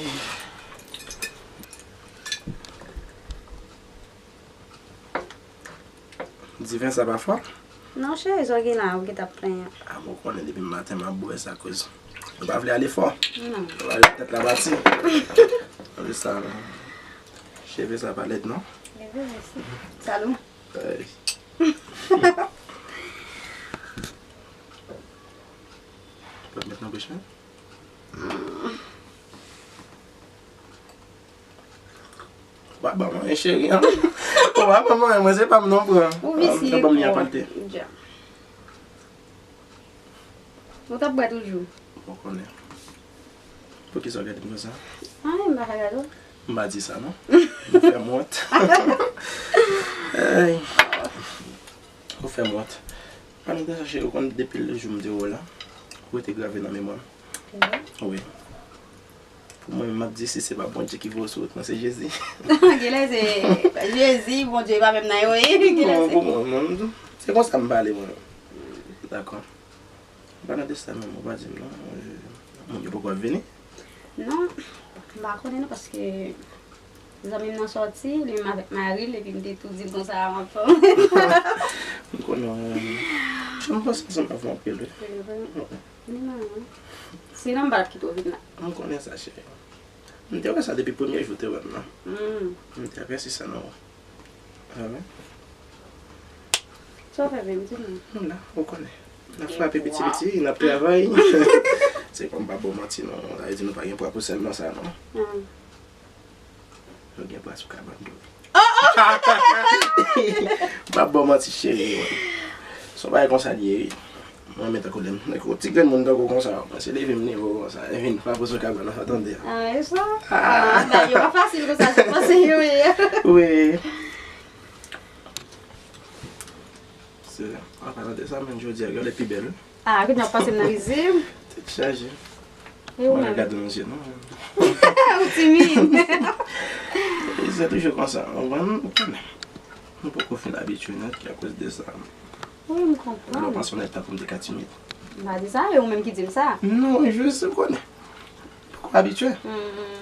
Diven sa pa fò? Non, cheri, sa w gen la, ou gentan ap plenyen. Ah, mwen konnen depi maten m ap bwè sa koz. Ou pa vle ale fò? Non. Ou pa vle tèt la bati? Tande sa, non. Cheve sa pa lèd, non? Cheve, mèsi. Salou. Ay. Ou pa met nan bouch mwen? Ou pa ban mwen, cheri, an. Ou pa ban mwen, mwen se pa m non pran. Ou visye. Ban m li an palte. Ou t ap bwè toujou. Ou konnen. Poukisa w gade m konsa? Anyen, m pa ka gade w. M pa di sa, non. Ou fè m wont. Ay. Ou fè m wont. Palan de sa, cheri, ou konn depi le jou m te wè w la, ou rete grave nan memwa m. Wi. Pou mwen, m ap di, si se pa Bondye ki voye w sou wout mwen, se Jezi. Genlè se Jezi, Bondye pa menm nan yo ye. Genlè se. Non, pou mwen, mwen, se konsa m pale, mwen. Dakò. Palan de sa menm, ou pa di m non. Moun yo poko ap vini? Non, m pa konnen non, paske zanmi m nan sòti, li menm avèk mari l, epi m te tou di l konsa a m ap fè w. M konnen, jan m panse ansanm avè w anpil, wi. Li menm, wi. Sinon, m pa t ap kite w vin la. M konnen sa, cheri. M te wè sa depi premye jou w te wè m nan. M te apèsi sa nan ou. Ah wi. Sa w fè menm, di m? Nou la, ou konnen. N ap frape piti piti, n ap travay. Se kòm m pa ba w manti non, sa vle di nou pa gen pwa pou sèl nan sa non. Nou gen pwa sou kabann tou. M pa ba w manti cheri. Se yon bagay konsa l ye wi. Mwen renmen tankou lè m, nèg yon ti grenn moun tankou konsa, mwen se leve m nivo konsa, e vin frape sou kabann nan, sa tande a. Ah, e sa? Ah, bagay yo pa fasil konsa, se panse yo ye. Wi. Se, an palan de sa, menm jodi a, gen lè pi bèl. Ah, kounye a w pase m nan rizib. Tèt chaje. E ou menm? Mwen gade nan je non. Ou timid. Se toujou konsa, ou konprann? Ou konnen. Nou poko fin abitye nèt ki akoz de sa. Wi, m konprann. Lè w panse w nèt tankou m te ka timid. M pa di sa, e ou menm ki di m sa. Non, jis ou konnen. Poko abitye.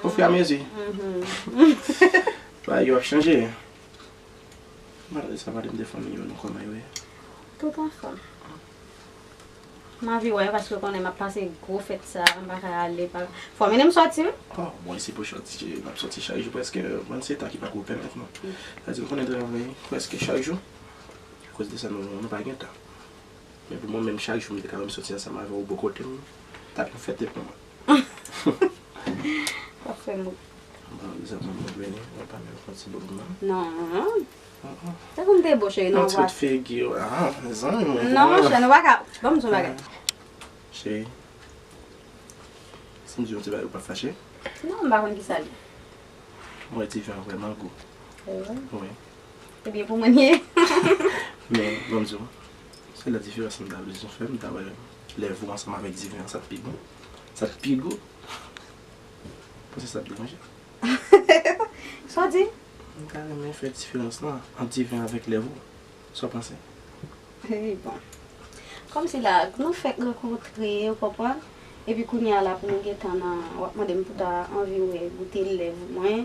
Ofiramezi. Bagay yo ap chanje. Malgre sa, pale m de fanmi yo, non, kòman yo ye? Tout anfòm. M anvi wè yo paske w konnen m ap pase gwo fèt sa, m pa ka ale, pa, fò w mennen m sòti wi. Oh, bon, e se pou sòti, m ap sòti chak jou prèske, mwen se tan ki pa ko pèmèt mwen. Sa di, ou konnen travay prèske chak jou. Akoz de sa, nou, nou pa gen tan. Men pou mwen menm, chak jou m te ka wè m sòti ansanm avè w bò kote m, t ap yon fèt pou mwen. W ap fè m ri. Bon, sa mwen mwen vini, mwen pa menm fè ti boug non. Non. Tankou m te bo cheri nan vwa. Tout figi w, ah, mezanmi mwen. Non, monchè, nou pa ka, ban m di w yon bagay. Cheri, si m di yon ti bagay ou p ap fache? Non, m pa konn kisa l ye. Mwen diven an vrèman gou. Wi. Ebyen pou mwen ye. Men, ban m di w, se la diferans m ta bezwen fè, m ta wè lèv ou ansanm avèk diven an, sa t pi bon. Sa t pi gou. Panse sa ap deranje? Sa w di? M ta renmen fè diferans lan ant diven avèk lèv ou. Sa w panse? Wi, bon. Kòmsi la, nou fèk rankontre, ou konprann? Epi kounye a la pou nou gentan nan, w ap mande m pou ta anvi wè, goute lèv mwen.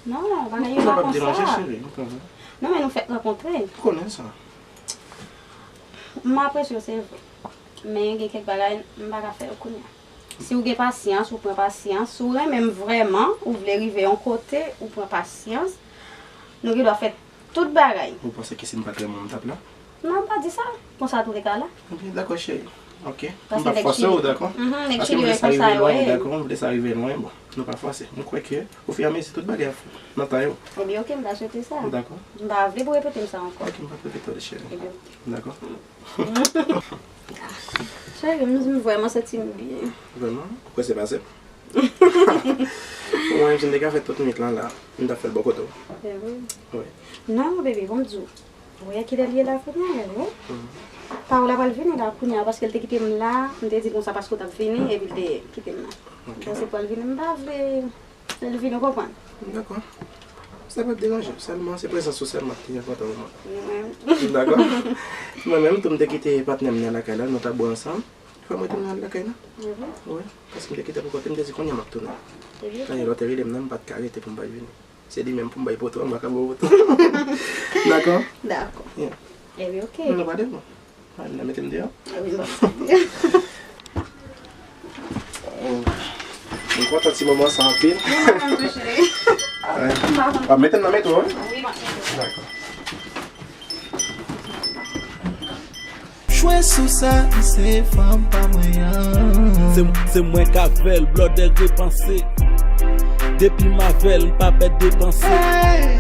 Non, bagay yo pa konsa. Sa p ap deranje, cheri, nou konnen. Non, men nou fèk rankontre. M konnen sa. M apresye w, se vre. Men gen kèk bagay, m pa ka fè yo kounye a. Si w gen pasyans, ou pran pasyans. Si w renmen m vrèman, ou vle rive yon kote, ou pran pasyans. Nou gen dwa fè tout bagay. Ou panse ke si m pa t renmen w, m t ap la? Non, m pa di sa. Konsa tou le ka la. Ebyen, dakò, cheri. Ok. M p ap fòse w, dakò? Paske m vle sa rive lwen, dakò? M vle sa rive lwen, bon. Nou pa fòse. M kwè ke, ofiramezi, tout bagay ap fèt nan tan yo. Ebyen, ok, m ta swete sa. Ou dakò? M pa vle pou w repete m sa ankò. Ok, m p ap repete w li, cheri. Ebyen, ok. Dakò? Cheri, m, m vrèman santi m byen. Vrèman? Ou kwè se pase? Mwen menm, si m te ka fè tout nwit lan la, m t ap fè l bò kote w. Se vre? Wi. Non, baby, bon, m di w. Ou wè kilè l ye la kounye a, wi. Pawòl la pral vini la kounye a, paske l te kite m la, m te di konsa paske w t ap vini, epi l te kite m la. Ok. Paske pral vini, m pa vle l vini, w konprann. Dakò. Sa p ap deranje w, sèlman se prezans ou sèlman ki enpòtan pou mwen. Mwen menm. Dakò. Mwen menm tou, m te kite patnè m nan lakay la, nou t ap bwè ansanm. Fò m retounen al lakay la. Wi, paske m te kite pou kote m te di kounye a m ap tounen. Ebyen, ok. Lè lòt te rele m nan, m pa t ka rete pou m pa t vini. Se li menm pou m bay poto a, m pa ka ba w poto. Dakò? Dakò. Yeah. Ebyen, ok. Nou pa devan. Mwen menm nan mete m deyò. Wi, m ap fè. Oh. M kontan ti moman sa anpil. Mwen menm tou, cheri. Wi. M pa konn. W ap mete m nan metwo, wi? Wi, m ap mete. Dakò. Jwe sou sa, se fanm pa mwen an. Se, se mwen k avè l, blòdè repanse. Depi m avè l, m pa pè depanse. Hey,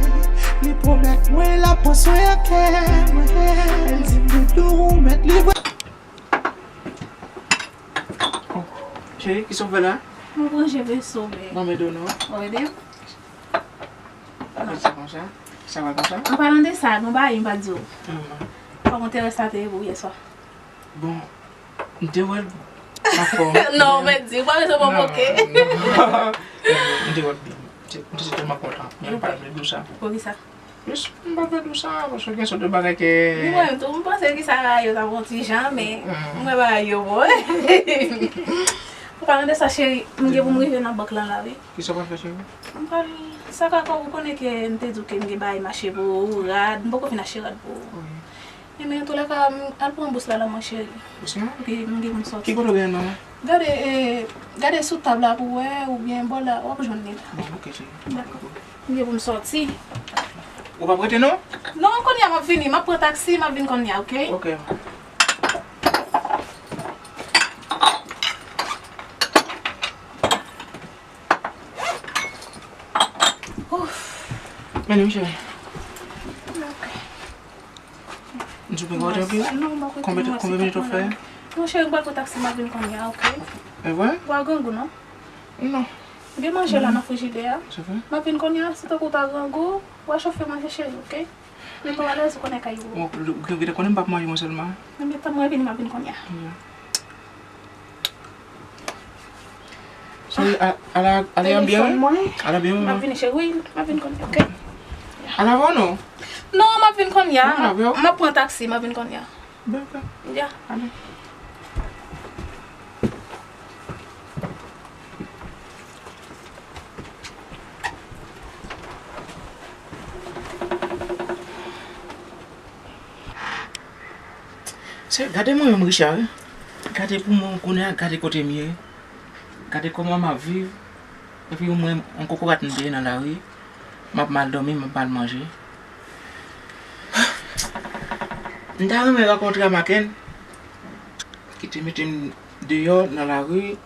li pwomèt mwen l ap pran swen kè mwen. L di m doudou mèt li vre. Oh, cheri, kisa w fè la? Mwen ranje veso, men. Mwen ede w non. Ou ede m? Sa konsa? Sa va konsa? An palan de sa, gon bagay m pa di w. Kòman terès la te ye pou w yè swa? Bon, m te wè l pa fò. Non, men di, ou pa bezwen pwovoke. Non, non. M te wè l byen. M te, m te tèlman kontan. Men m pa vle di w sa. Poukisa? Jis, m pa vle di w sa, paske gen sòt de bagay ke... Wi, mwen menm tou, m panse ke sa yo t ap yon ti jan, men m wè bagay yo bon. An palan de sa, cheri, m gen pou m rive nan bank lan la, wi. Kisa w pral fè, cheri? M pral sa ka kòb, ou konnen ke m te di w ke m gen bagay m achte pou ou, rad, m poko fin achte rad pou ou. Wi. Ebyen, antoulèka, m al pran bous la nan men w, cheri. Bous lan? Wi, m gen pou m sòti. Ki kote w gen nan men w? Gade, e, gade sou tab la pou w wè, oubyen bò la, w ap jwenn li la. Bon, ok, cheri. Dakò. M gen pou m sòti. Ou p ap rete non? Non, kounye a m ap vini, m ap pran taksi, m ap vin kounye a, ok? Ok. Ouf. Men li, cheri. Ok. M di w pa ka rete anpil? Non, m pa ka rete. Konbyen, konbyen minit w ap fè? Non, cheri, m pral pran taksi, m ap vin kounye a, ok? E vre? Ou pa grangou, non? Non. Gen manje la nan frijidè a. Se vre? M ap vin kounye a, si tankou w ta grangou, w a chofe manje, cheri, ok? Mete w alèz, ou konnen kay ou. Bon, ou gentan konnen m p ap manje mwen sèlman. Ebyen, tann mwen vini, m ap vin kounye a. Cheri, a, ala, ala byen, wi. Telefòn mwen. Ala byen, wi. M ap vini, cheri, wi, m ap vin kounye a, ok? Ala avè w non? Non, m ap vin kounye a. Ala avè w. M ap pran taksi, m ap vin kounye a. Dakò. Ya. Ale. Se, gade mwen menm, Richard, wi. Gade pou mwen kounye a, gade kote m ye. Gade kòman m ap viv. Epi mwen, yon kokorat m te ye nan lari. M ap mal dòmi, m ap mal manje. M ta renmen rankontre a Maken, ki te mete m deyò nan lari.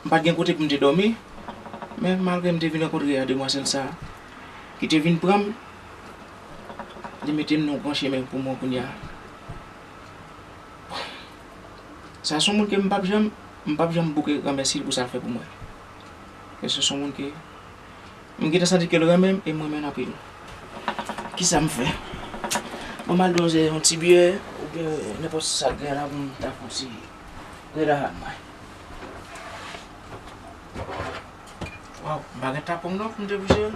M pa t gen kote pou m te dòmi, men malgre m te vin rankontre a demwazèl sa a, ki te vin pran m, li mete m nan yon gran chemen pou mwen kounye a. Sa se yon moun ke m p ap janm, m p ap janm bouke granmèsi l pou sa l fè pou mwen. Paske se yon moun ke m gentan santi ke l renmen m e m renmen l anpil. Kisa m fè? Bon, m al donze yon ti byè, oubyen nenpòt sa k gen la pou m ta fè yon ti relax mwen. Waw, m pa gen tapon non pou m te bouje l.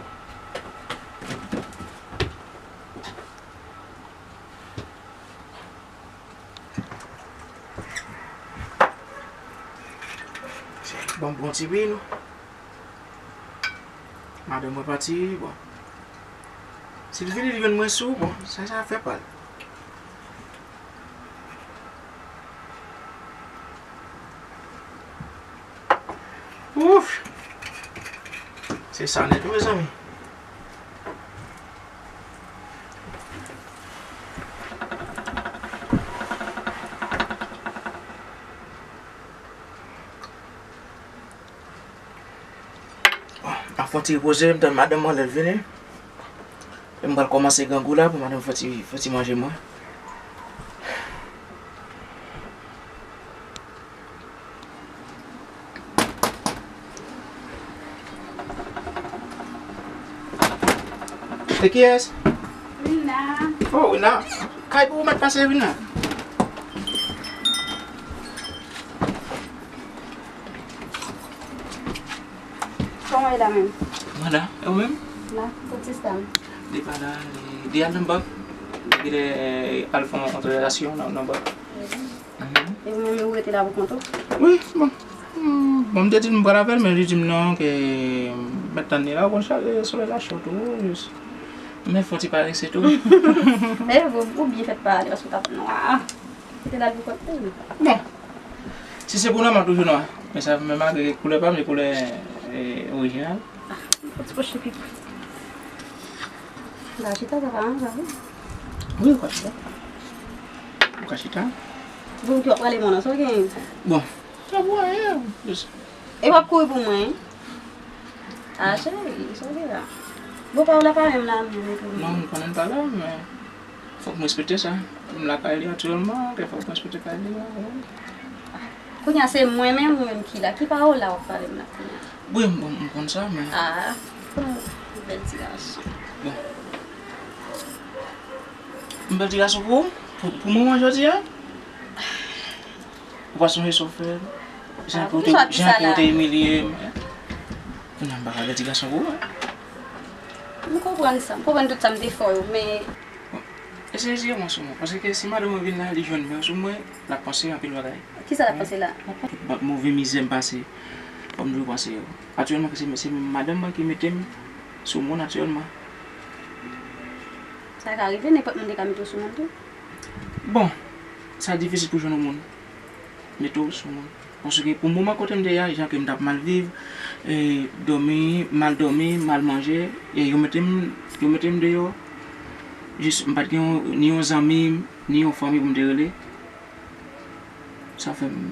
Bon, bon ti wi nou. Madanm mwen pati, bon. Si l vini, li jwenn mwen sou, bon, sa, sa fè pa l. Ouf! Se sa nèt, wi, mezanmi. Bon, m ap fè yon ti repoze, m tann madanm mwen lè l vini. E m pral kòmanse grangou la pou madanm fè ti, fè ti manje mwen. Se kiyès? Wina. Oh, Wina. Kay pou ou mèt pase, Wina. Kòman w ye la menm? Mwen la, e ou menm? La, kot sista m? Li pa la, li, li al nan bank. Li genlè al fè yon otorizasyon nan, nan bank. Mhm. E ou menm, ou rete la pou kont ou? Wi, bon. Hmm, bon, m te di l m pral avè l, men li di m non, ke m mèt tann li la, ou konn chalè solèy la cho tou, jis. Men fò ti parese tou. E, ou, ou byen fèt pa ale, paske w t ap nwa. Kite l al pou kont li. Bon. Si se pou nwa, m ap toujou nwa. Men sa, men malgre koulè pa m, se koulè, e, orijinal. Ah, fò ti poche pipi. Ba chita, sa pa anjan, wi. Wi, ou ka chita. Ou ka chita. Bon, ki w ap prale, mon, sa w gen? Bon. Sa pou anyen, jis. E w ap kouri pou mwen? Ah, cheri, sa w gen la? Bon, pa w la pa menm la, menm pou mwen. Non, m konnen l pa la, men fòk m respekte sa. M lakay li aktyèlman, ke fòk m respekte kay li a, wi. Kounye a se mwen menm, ou menm ki la. Ki pawòl la w ap pale m la kounye a? Wi, m, m, m konn sa, men. Ah, oh, bèl ti gason. Bon. M bèl ti gason pou ou? Pou, pou moman jodi a? Ou pa sonje sa w fè m? Jan ke w te, jan ke w te imilye m. Kounye a m pa ka bèl ti gason pou ou, en. M konprann sa, m konprann tout sa m te fè w yo, men. Bon, eseye jere mwen sou mwen, paske si madanm mwen vin la, li jwenn men w sou mwen, l ap panse anpil bagay. Kisa l ap panse la? Tout move mizè m pase, fò m toujou panse yo. Aktyèlman, se, se madanm mwen ki mete m sou moun aktyèlman. Sa ka rive, nenpòt moun te ka mete w sou moun tou. Bon, sa difisil pou jwenn yon moun mete w sou moun. Paske pou moman kote m te ye a, jan ke m t ap mal viv, e, dòmi, mal dòmi, mal manje, e yo mete m, yo mete m deyò. Jis m pa t gen yon, ni yon zanmi, ni yon fanmi pou m te rele. Sa fè m,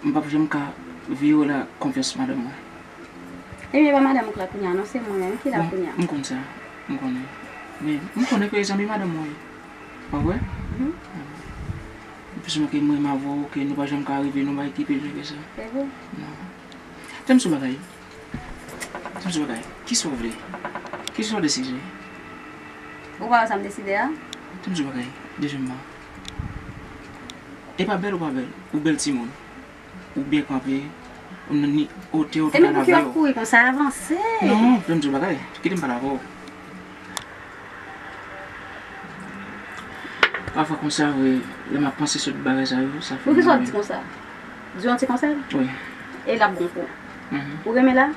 m p ap janm ka vire la konfyans madanm mwen. Ebyen, e pa madanm ou k la kounye a, non, se mwen menm ki la kounye a. M konn sa, m konnen. Men, m konnen ke e zanmi madanm mwen ye. Pa vre? Mhm. Plis mwen ke mwen, m avè w, ke nou pa janm ka rive, nou bay ki pi lwen ke sa. Se vre? Non. Tande m sou bagay. Tande m sou bagay. Kisa w vle? Kisa w deside? Ou pa wè sa m deside a? Tande m sou bagay. Dezyèmman. E pa bèl ou pa bèl. Ou bèl timoun. Ou byen kanpe, ou nan ni otè, ou tout al avè w. E men pou ki w ap kouri konsa, avanse. Non, fè m di w bagay, kite m pale avè w. Pafwa konsa vre, lè m ap panse sou tout bagay sa yo, sa fè m mal. Poukisa w ap di konsa? Di w yon ti konsèy? Wi. E l ap bon pou ou. Mhm. Ou renmen la?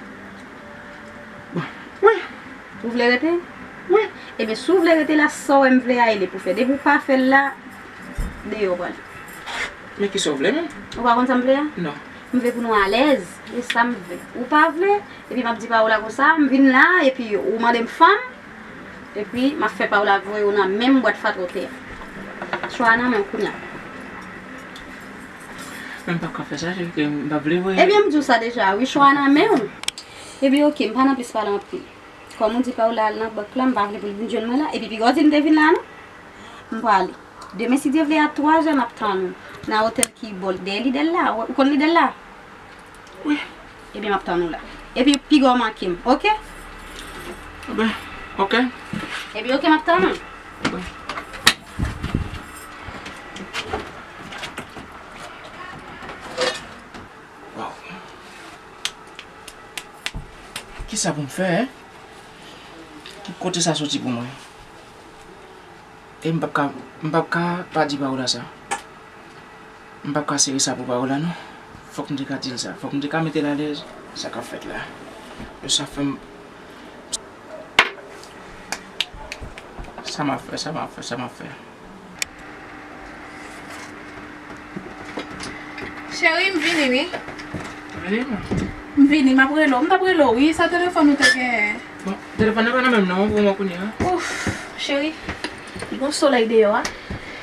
Bon, wi. Ou vle rete? Wi. Ebyen, si w vle rete la, sa w wè m vle a, e li pou fè. Depi w pa fè l la, deyò w prale. Men kisa w vle menm? Ou pa konn sa m vle a? Non. M vle pou nou alèz. E sa m vle. Ou pa vle? Epi m ap di pawòl la konsa, m vin la, epi ou mande m fanm, epi m ap fè pawòl la voye w nan menm bwat fatra w te a. Chwa a nan men w kounye a. Men m p ap ka fè sa, se ke m p ap vle voye. Ebyen, m di w sa deja, wi, chwa a nan men w. Ebyen, oke, m pa nan plis pale anpil. Kòm ou di pa w la al nan bank la, m pa vle pou l vin jwenn mwen la. Epi piga w di m te vin la, non? M prale. Demen, si Dye vle, a twa zè, m ap tann ou nan otèl ki bò dèyè Lidèl la. Ou konn Lidèl la? Wi. Ebyen, m ap tann ou la. Epi piga w manke m, oke? Ebyen, oke. Ebyen, oke, m ap tann ou. Oke. Waw. Kisa pou m fè, en? Ki kote sa soti pou mwen? E m p ap ka, m p ap ka pa di pawòl la sa. M p ap ka sere sa pou pawòl la, non. Fòk m te ka di l sa. Fòk m te ka mete l alèz, sa k ap fèt la. E sa fè m, Sa m ap fè, sa m ap fè, sa m ap fè. Cheri, m vini wi. Vini, man. M vini, m ap rele w. M t ap rele w wi, sa telefòn ou te genyen? Bon, telefòn nan pa nan menm nan, ou mwen kounye a. Ouf, cheri, gon solèy deyò a.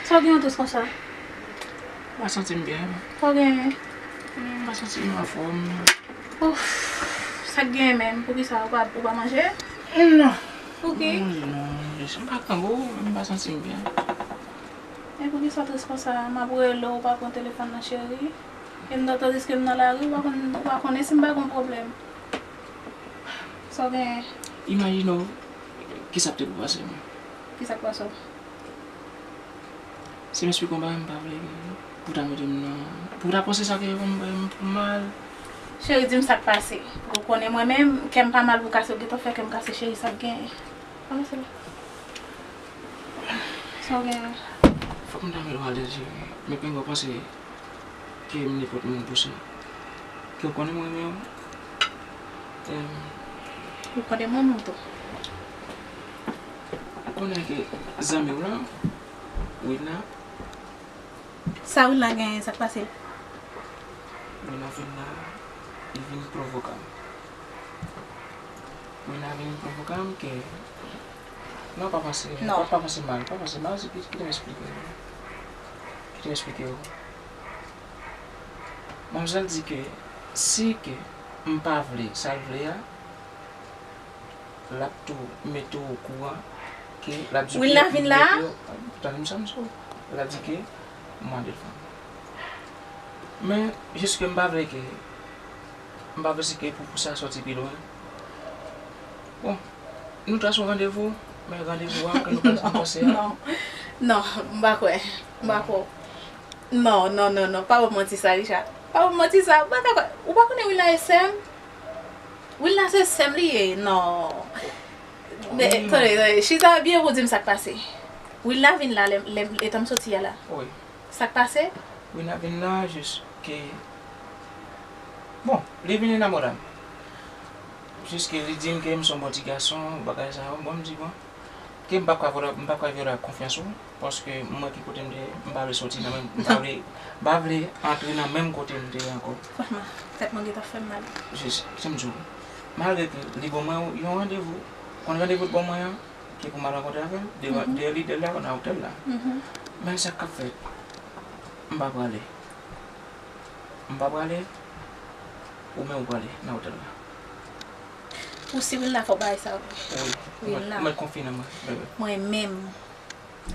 Sa w gen yon tous konsa? M pa santi m byen. Sa w genyen? M pa santi m anfòm. Ouf, sa k genyen menm? Poukisa ou pa, ou pa manje? Non. Pouki? Non, non, m pa grangou, m pa santi m byen. E poukisa w tris konsa? M ap rele w, ou pa pran telefòn nan, cheri. E m nan, tandiske m nan lari, ou pa konn, ou pa konnen si m pa gon pwoblèm. Sa w genyen? Imajine w, kisa k te pou pase m. Kisa k pase w? Si m esplike w bagay, m pa vle pou w ta mete m nan, pou w ta panse sa ke m, m, m mal. Cheri, di m sa k pase. Ou konnen mwen menm, kè m pa mal pou kase, ou gentan fè kè m kase, cheri, sa k genyen? Ann se la. Sa w genyen? Fòk m ta mete w alèz, cheri. Men pinga w panse ke m nenpòt moun pou sa. Ke w konnen m renmen w. Em, Ou konnen m renmen w tou. Ou konnen ke zanmi w lan, Wilna, Sa Wilna genyen, sa k pase l? Wilna vin la, li vin pwovokan m. Wilna vin pwovokan m ke, non, pa panse, Non. Pa, pa panse mal, pa panse mal, se ki, kite m esplike w. Kite m esplike w. Manmzèl di ke si ke m pa vle sa l vle a, l ap tou mete w okouran ke l ap di w Wilna vin la? Tande m sa m di w. L ap di ke m mande l fanm. Men, jis ke m pa vle ke, m pa vle se ke pou, pou sa sòti pi lwen. Bon, nou trase yon randevou, men randevou a ke nou pral trase a. Non, non, m pa kwè. M pa kwè. Non, non, non, non, pa ban m manti sa, Richard. Pa ban m manti sa, m pa ka kwè. Ou pa konnen Wilna e sè m? Wilna se sè m li ye, non. Men, Wi, tande, tande, chita byen pou di m sa k pase. Wilna vin la, lè, lè, etan m soti a la. Wi. Sa k pase? Wilna vin la, jis ke, bon, li vin enamore m. Jis ke li di m ke m se yon bon ti gason, bagay sa yo, bon, m di, bon, ke m p ap ka vyole, m p ap ka vyole ak konfyans ou, paske mwen ki kote m te ye, m pa vle soti nan menm, m pa vle, m pa vle antre nan menm kote m te ye ankò. Franchman, tèt mwen gentan fè m mal. Jis, se m di w, malgre ke li ban mwen yon randevou, konn randevou l ban mwen an, ke pou m al rankontre avè l, de, de lidè la, nan otèl la. Men sa k ap fèt, m pa prale. M pa prale, ou menm ou prale nan otèl la. Ou si Wilna fò bagay sa vre? Wi. Wilna. Ou mèt konfye nan mwen, bebe. Mwen menm,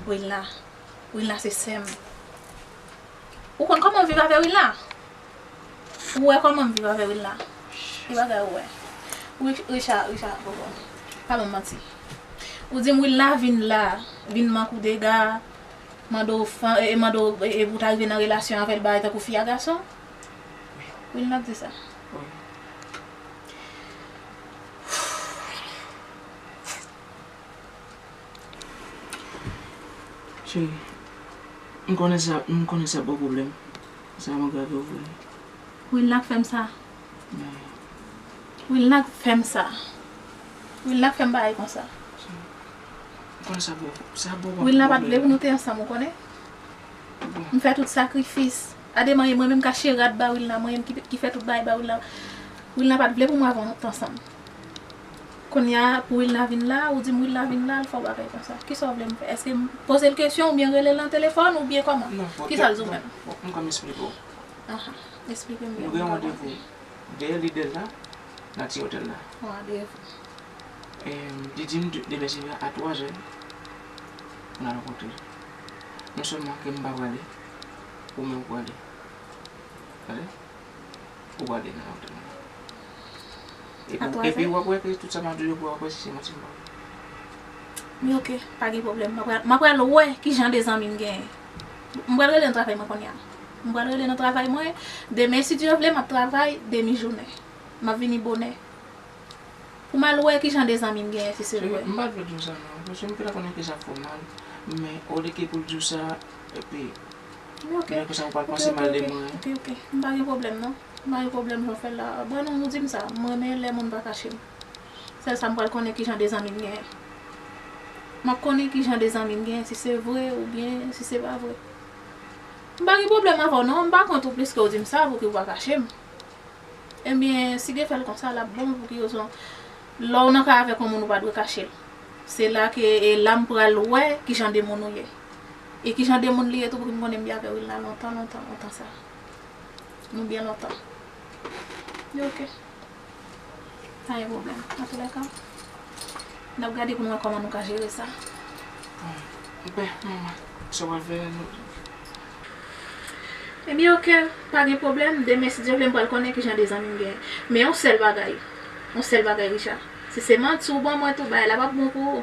Wilna. Wilna se sè m. Ou konn kòman m viv avè Wilna? Ou wè kòman m viv avè Wilna? Ki bagay ou wè? Rich-, Richard, Richard, bon, bon. Pa ban m manti. Ou di m Wilna vin la, vin manke w dega, mande w fan, e, mande w, e, e, pou w ta rive nan relasyon avè l, bagay tankou fi a gason? Wilna di sa. Wi. Cheri, m konnen sa, m konnen sa bon pwoblèm. Sa mwen grave vre. Wilna k fè m sa. Men, Wilna k fè m sa. Wilna k fè m bagay konsa. m konnen sa bon, sa bon. Wilna pa t vle pou nou te ansanm, ou konnen? M fè tout sakrifis. Ademan, e mwen menm k achte rad ba Wilna, mwen menm ki, ki fè tout bagay ba Wilna. Wilna pa t vle pou mwen avè w t ansanm. Kounye a, pou Wilna vin la, ou di m Wilna vin la, l fè w bagay konsa. Kisa w vle m fè? Èske m poze l kesyon oubyen rele l nan telefòn oubyen kòman? Non, bon, Kisa l di w menm? Bon, m ka m esplike w. Aha, esplike m byen. Nou gen yon randevou dèyè lidè la, nan ti otèl la. Yon randevou. E, li di m de, demen se a twazè, pou n al rankontre. Non sèlman ke m pa prale, ou menm ou prale. Tande? Ou prale nan otèl la. Epi, A twazè? Epi w ap wè ke tout sa m ap di w yo, w ap wè si se manti m pa. Men oke, pa gen pwoblèm. M ap pral, m ap pral wè ki jan de zanmi m genyen. M pral rele nan travay mwen kounye a. M pral rele nan travay mwen. Demen, si Dye vle, m ap travay demi jounen. M ap vini bonè. Pou m al wè ki jan de zanmi m genyen, si se Cheri, vre. M pa t vle di w sa non, paske m te konnen ke sa fè w mal. Men, olye ke pou l di w sa, epi, Men oke. Men konsa ou pral panse mal de mwen. Oke, oke. M pa gen pwoblèm non. M pa gen pwoblèm jan w fè l la. Bon, non, nou di m sa. M renmen lè moun pa kache m. Sèl sa m pral konnen ki jan de zanmi m genyen. M ap konnen ki jan de zanmi m gen, si se vre oubyen si se pa vre. M pa gen pwoblèm avè w non, m pa kont ou pliske w di m sa, pouki w pa kache m. Ebyen, si Dye fè l konsa, l ap bon, pouki rezon? Lè w nan kay avèk yon moun, ou pa dwe kache l. Se la ke, e la m pral wè ki jan de moun ou ye. E ki jan de moun li ye tou, pouki m konnen m byen avè w la lontan, lontan, lontan sa. Nou byen lontan. Li oke. Pa gen pwoblèm. Antoulèka, n ap gade pou n wè kòman nou ka jere sa. Bon, oke, manman, sa w ap fè nou? Ebyen, oke, pa gen pwoblèm. Demen, si Dye vle, m pral konnen ki jan de zanmi m genyen. Men yon sèl bagay, yon sèl bagay, Richard. Si se manti ou ban mwen tou, bagay la p ap bon pou ou.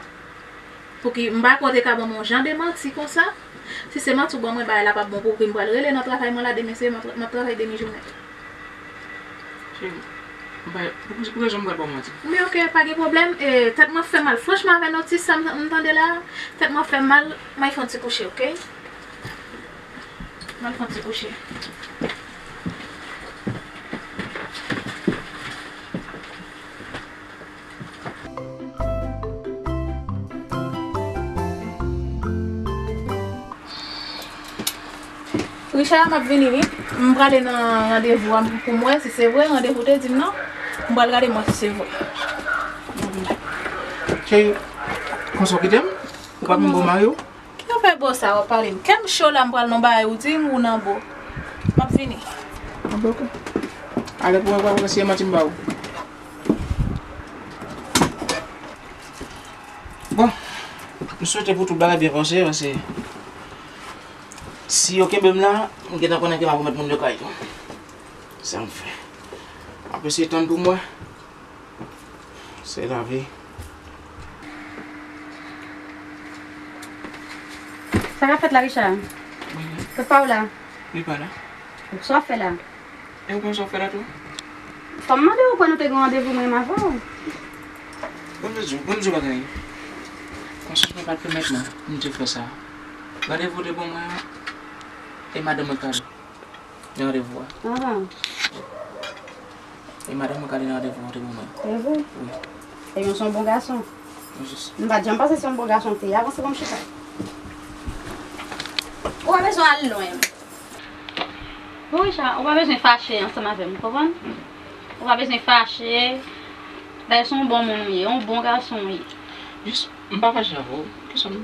Pouki m pa kwè w te ka ban mwen yon jan de manti konsa. Si se manti ou ban mwen, bagay la p ap bon pou ou, pouki m pral rele nan travay mwen la demen, se m ap tra-, m ap travay demi jounen. Cheri, m pa, pou, pou rezon m pral ba w manti. Men oke, pa gen pwoblèm. E, tèt mwen fè mal franchman avè notis sa m, m tande la. Tèt mwen fè mal, m al fè yon ti kouche, oke? M al fè yon ti kouche. Richard, m ap vini, wi. M prale nan randevou a pou m wè si se vre, randevou te di m nan. M pral gade m wè si se vre. Cheri, konsa w kite m? Ou pa menm bon mari w? Ki afè bo sa w ap pale m? Kè m cho la, m pral nan bagay ou di m ou nan bo. M ap vini. Ah, bon, oke. Ale pou mwen, pou mwen, si e manti m ba ou. Bon, m swete pou tout bagay byen pase, paske si yo kenbe m la, m gentan konnen ke m ap remèt moun yo kay tou. Sa m fè? M ap eseye tann pou m wè. Se lavi. Sa k ap fèt la, Richard? Wi. Kot pa w la? Li pa la. Sa w ap fè la? E ou konn sa w ap fè la tou? Fò m mande w, kwè nou te gen randevou mwen menm avè w. Bon, m di w, bon, m di w bagay. Konsyans mwen pa t pèmèt mwen pou m te fè sa. Randevou te ban mwen an, e madanm mwen k ale nan randevou a. Ah. E madanm mwen k ale nan randevou a, te ban mwen. Se vre? Wi. Ebyen, w se yon bon gason. Jis. M pa t janm panse se yon bon gason w te ye. Avanse, ban m chita. Ou pa bezwen al lwen. Bon, Richard, ou pa bezwen fache ansanm avè m, ou konprann? Ou pa bezwen fache. Dayè, se yon bon moun ou ye, yon bon gason ou ye. Jis, m pa fache avè w. Kesyon,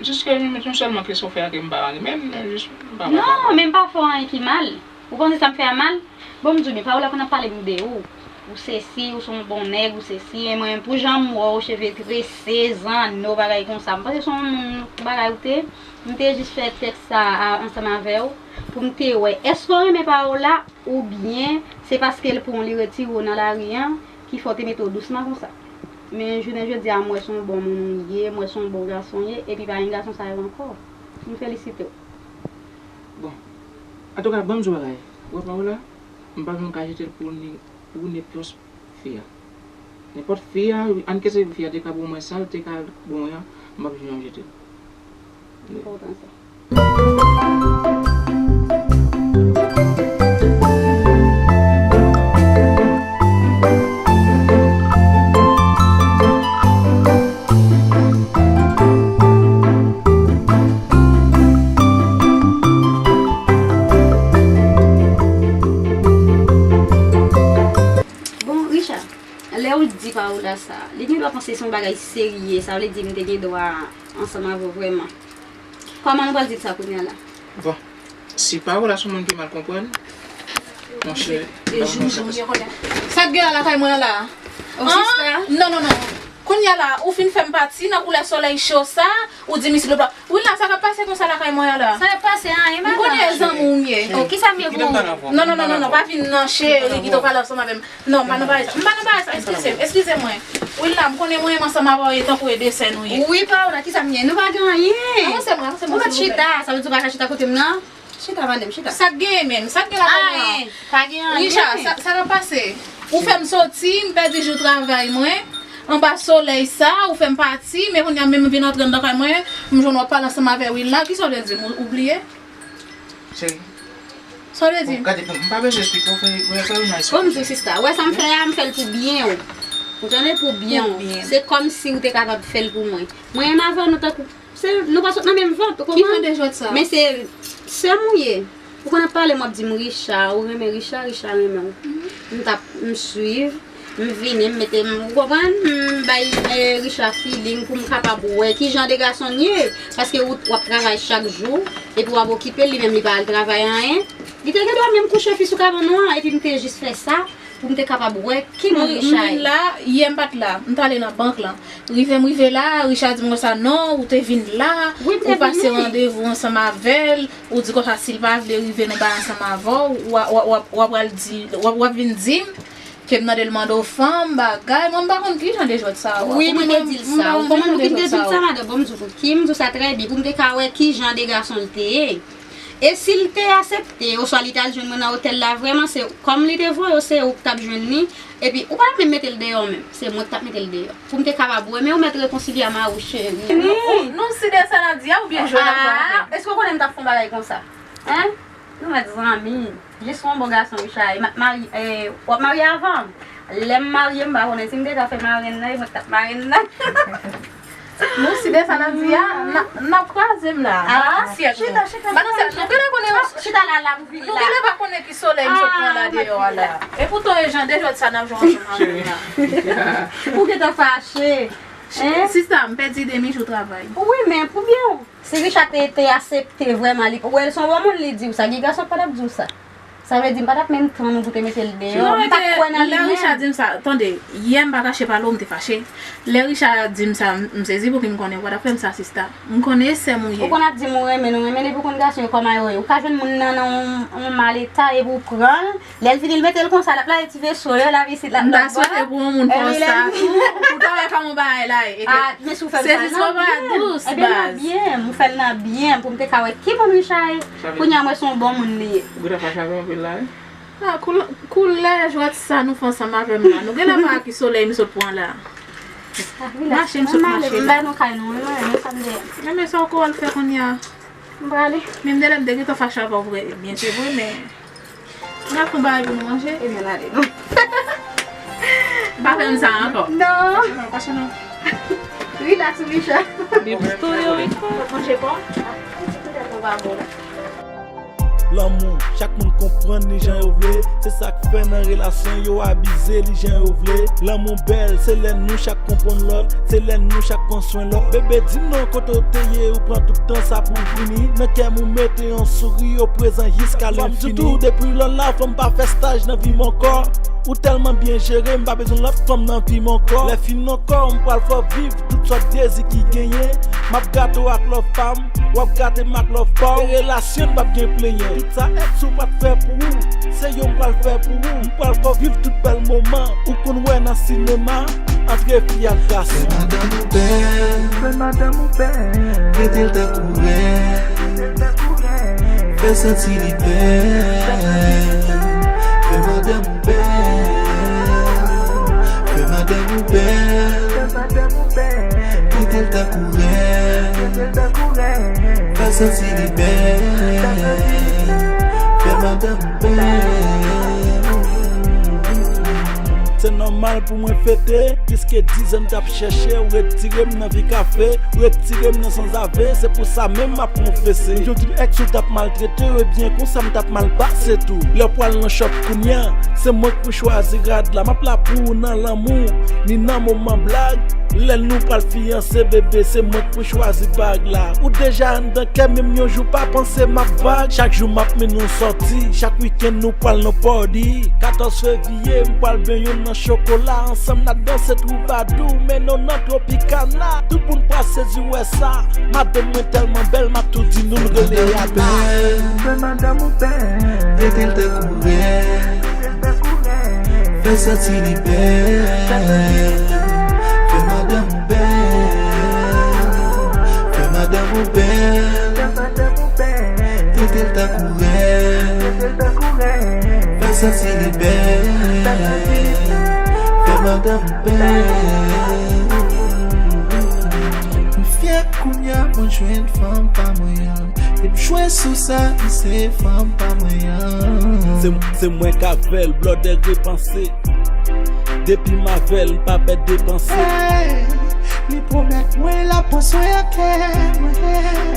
jis ke, se sèlman kesyon fè a ke m pa renmen, men jis, m pa fache avè w. Non, men m pa fè w anyen ki mal. Ou panse sa m fè a mal? Bon, m di w byen, pawòl la konn ap pale m de ou. Ou sesi, ou se yon bon nèg, ou sesi, men mwen, pou jan m wè w, cheve trese, zanno, bagay konsa. M panse se yon moun bagay ou te. M te jis fè tèks sa a ansanm avè w pou m te wè èske w renmen pawòl la oubyen se paske l pran w li retire w nan lari an ki fè w te mete w dousman konsa. Men jounen jodi a, m wè se yon bon moun ou ye, m wè se yon bon gason w ye, epi pa gen gason sa yo ankò. M felisite w. Bon, antouka, ban m di w bagay. Ou wè pawòl la, m pa menm ka jete l pou ni, pou nenpòt fi a. Nenpòt fi a, ann kite fi a te ka ban mwen sa l te ka ban mwen an, m p ap janm jete l. Enpòtan sa. Bon, Richard, lè ou di Paola sa, li gen dwa panse se yon bagay serye, sa vle di m te gen dwa ansanm avè w vrèman. Kòman nou pral di l sa kounye a la? Bon, si Paola se yon moun ki mal konprann, monchè, m pa konprann sa k pase. Sa k gen la lakay mwen an la? Oh, sista? Non, non, non. Kounye a la, ou fin fè m pati nan koulè solèy cho sa, ou di m isit lòt bò. Wi la, sa k ap pase konsa lakay mwen an la? Sa k ap pase, anyen, madanm? M konnen e zanmi w m ye. Oh, kisa m ye pou ou? Non, non, non, non, non, pa vin nan cheri, kite w pale ansanm avè m. Non, m pa nan bagay sa. M pa nan bagay sa, eskize m, eskize mwen. Wi la, m konnen mwen menm ansanm avè w e tankou e de sè nou ye. Wi, Paola, kisa m ye? Nou pa gen anyen. Avanse mwen, avanse mwen, silvouplè. Ou mèt chita, sa vle di w pa ka chita kote m nan? Chita, madanm, chita. Sa k genyen menm? Sa k gen lakay mwen an? Anyen, pa gen anyen. Richard, sa, sa k ap pase? Ou fè m soti, m pèdi jou travay mwen, anba solèy sa, ou fè m pati, men kounye a menm m vin antre anndan kay mwen, m jwenn w ap pale ansanm avè Will la, kisa w vle di m? Ou, ou bliye? Cheri. Sa w vle di? Bon, gade, bon, m pa bezwen eksplike w, fè, fè, fè w nan eksplike. Bon, m di w, sista, w wè sa m fè a, m fè l pou byen w. Ou tande, pou byen w. Se kòmsi ou te kapab fè l pou mwen. Mwen menm avè w, nou tankou, se, nou pa sot nan menm vant, ou konprann? Ki jan de jwèt sa? Men se sè m ou ye. Ou konn ap pale m, w ap di m Richard, ou renmen Richard, Richard renmen w. M t ap, m swiv, m vini, m mete m, ou konprann? M bay, eh, Richard feeling pou m kapab wè ki jan de gason l ye. Paske ou, w ap travay chak jou, epi w ap okipe l, li menm li pa al travay anyen. Li te gen dwa menm kouche fi sou kabann ou an, epi m te jis fè sa pou m te kapab wè ki moun Richard ye. M vin la, yè m pa t la, m t ale nan bank lan. Rive m rive la, Richard di m konsa, non, ou te vin la, ou pase randevou ansanm avè l, ou di konsa si l pa vle rive nan bay ansanm avè w, w a, w a, w a, w a pral di, w a, w a vin di m ke m mande l mande w fanm, bagay, mwen m pa konn ki jan de jwèt sa a. Wi, mwen te di l sa. Ou konprann pou ki m te di l sa, madanm? Bon, m di w pou ki, m di w sa trè byen, pou m te ka wè ki jan de gason l te ye. E si l te aksepte, oswa li t al jwenn mwen nan otèl la, vrèman, se kòm li te voye w, se ou k t ap jwenn li. Epi, ou pa t menm mete l deyò menm. Se mwen k t ap mete l deyò. Pou m te kapab wè, men ou mèt rekonsilye a mari w, cheri. Nou, nou, nou si de sa n ap di a, oubyen jwèt n ap jwe avè l? Èske w konnen m t ap fè yon bagay konsa? Hein? Nou mèt zanmi. Jis yon bon gason, Richard. M ap marye, eh, w ap marye avan m. Lè m marye, m pa konnen si m te ka fè marenn nan, e mwen k t ap marenn nan. Nou si de sa n ap di a, n ap, n ap kwaze m la. Ah, syèk, chita, chita, chita, nou genlè konnen, chita la, la, m vini la. Nou genlè pa konnen ki solèy m sot pran la deyò a la. E poutan e jan de jwèt sa n ap jwe ansanm avè m la. Ou gentan fache. Hein? Sista, m pèdi ide m jou travay. Wi, men pou byen w. Si Richard te, te aksepte vrèman, li wè l se yon bon moun, li di w sa. Gen gason k pa t ap di w sa. Sa vle di m pa t ap menm tann ou pou te mete l deyò. M pa t kwè nan li menm. Lè Richard di m sa, tande, yè m pa kache pale w, m te fache. Lè Richard di m sa, m, m sezi pouki m konnen ou pa t ap fè m sa, sista. M konnen e sè m ou ye. Ou konn ap di m ou renmen l, ou renmen l, epi ou konn gason yo kòman yo ye. Ou ka jwenn moun nan nan yon, yon mal eta, epi ou pran l, lè l vini, l mete l konsa, l ap lave ti veso yo, lave isit, l ap lave bò. M ta swete pou yon moun fè w sa tou. Ou ta wè kòman bagay la ye. Ah, men si w fè m sa, se jis nan byen. Ebyen, nan byen, m fè l nan byen, pou m te ka wè ki moun Richard ye. Kounye a, m wè se yon bon moun li ye. Ou gentan fache avè m anpil la, wi? Ah, koulè, koulè jwèt sa nou fè ansanm avè m la. Nou genlè pa wè ki solèy m sot pran la. Mache m sot mache la. M bay nou kay nou, wi, mwen renmen sa m gen. Renmen sa w ko al fè kounye a. M prale. Men m te lè m te gentan fache avè w vre. Ebyen, se vre, men n ap fè yon bagay pou nou manje. Ebyen, n ale, non. Pa fè m sa ankò. Non. Pase non, pase non. Rilaks, Richard. Bib Studio, wi. Manje pon. Petèt nou pa bon. Lanmou, chak moun konprann li jan yo vle. Se sa k fè nan relasyon yo abize li jan yo vle. Lanmou bèl, se lè nou chak konprann lòt. Se lè nou chak pran swen lòt. Bebe, di m non, kote w te ye, ou pran tout tan sa pou w vini. Nan kè m ou mete yon souri oprezan jiska lenfini. Fò m di w tou, depi lò la, fò m pa fè staj nan vi m ankò. Ou tèlman byen jere m, pa bezwen lòt fanm nan vi m ankò. Lè fini ankò, m pral fè w viv tout sòt dezi ki genyen. M ap gate w ak love pa m, w ap gate m ak love pa w. E relasyon n p ap gen plenyen. Tout sa èks ou pa t fè pou ou, se yo m pral fè pou ou. M pral fè w viv tout bèl moman ou konn wè nan sinema. Antre fi ak gason. Fè madanm ou bèl. Fè madanm ou bèl. Trete l tankou rèn. Trete l tankou rèn. Fè l santi li bèl. Fè madanm ou bèl. Fè madanm ou bèl. Fè madanm ou bèl. Trete l tankou rèn. Trete l tankou rèn. Fè l santi li bèl. Fè madanm ou bèl. Se nòmal pou mwen fete, piske dizan m t ap chèche, ou retire m nan vi kafe, ou retire m nan sanzave, se pou sa menm m ap konfese. Yo di m èks ou t ap maltrete w, ebyen konsa m t ap mal pase tou. Lè w pral nan chòp kounye a, se mwen k pou chwazi rad la, m ap la pou ou nan lanmou, ni nan moman blag. Lè nou pral fiyanse, bebe, se mwen k pou chwazi bag la. Ou deja anndan kè m, menm yon jou pa panse m ap vag. Chak jou m ap mennen w sòti, chak wikenn nou pral nan party. Katòz fevriye, m pral benyen w nan chokola. Ansanm n ap danse twoubadou, mennen w nan Tropicana. Tout moun pral sezi wè sa. Madanm mwen tèlman bèl, m ap tou di nou l rele Yana. Fè madanm ou bèl. Trete l tankou rèn. Fè l santi li bèl. Fè madanm ou bèl. Fè madanm ou bèl. Trete l tankou rèn. Fè l santi li bèl. Fè madanm ou bèl. M fyè kounye a mwen jwenn fanm pa mwen an. Depi jwe sou sa, li se fanm pa mwen an. Se, se mwen k avè l, blòdè repanse. Depi m avè l, m pa pèt de panse. Hey, li pwomèt mwen l ap pran swen ak kè mwen.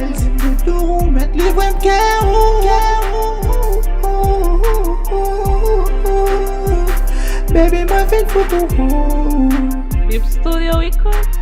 L di m, "Doudou, ou mèt livre m kè ou." Baby, mwen vin fou pou ou. Bip Studio Record.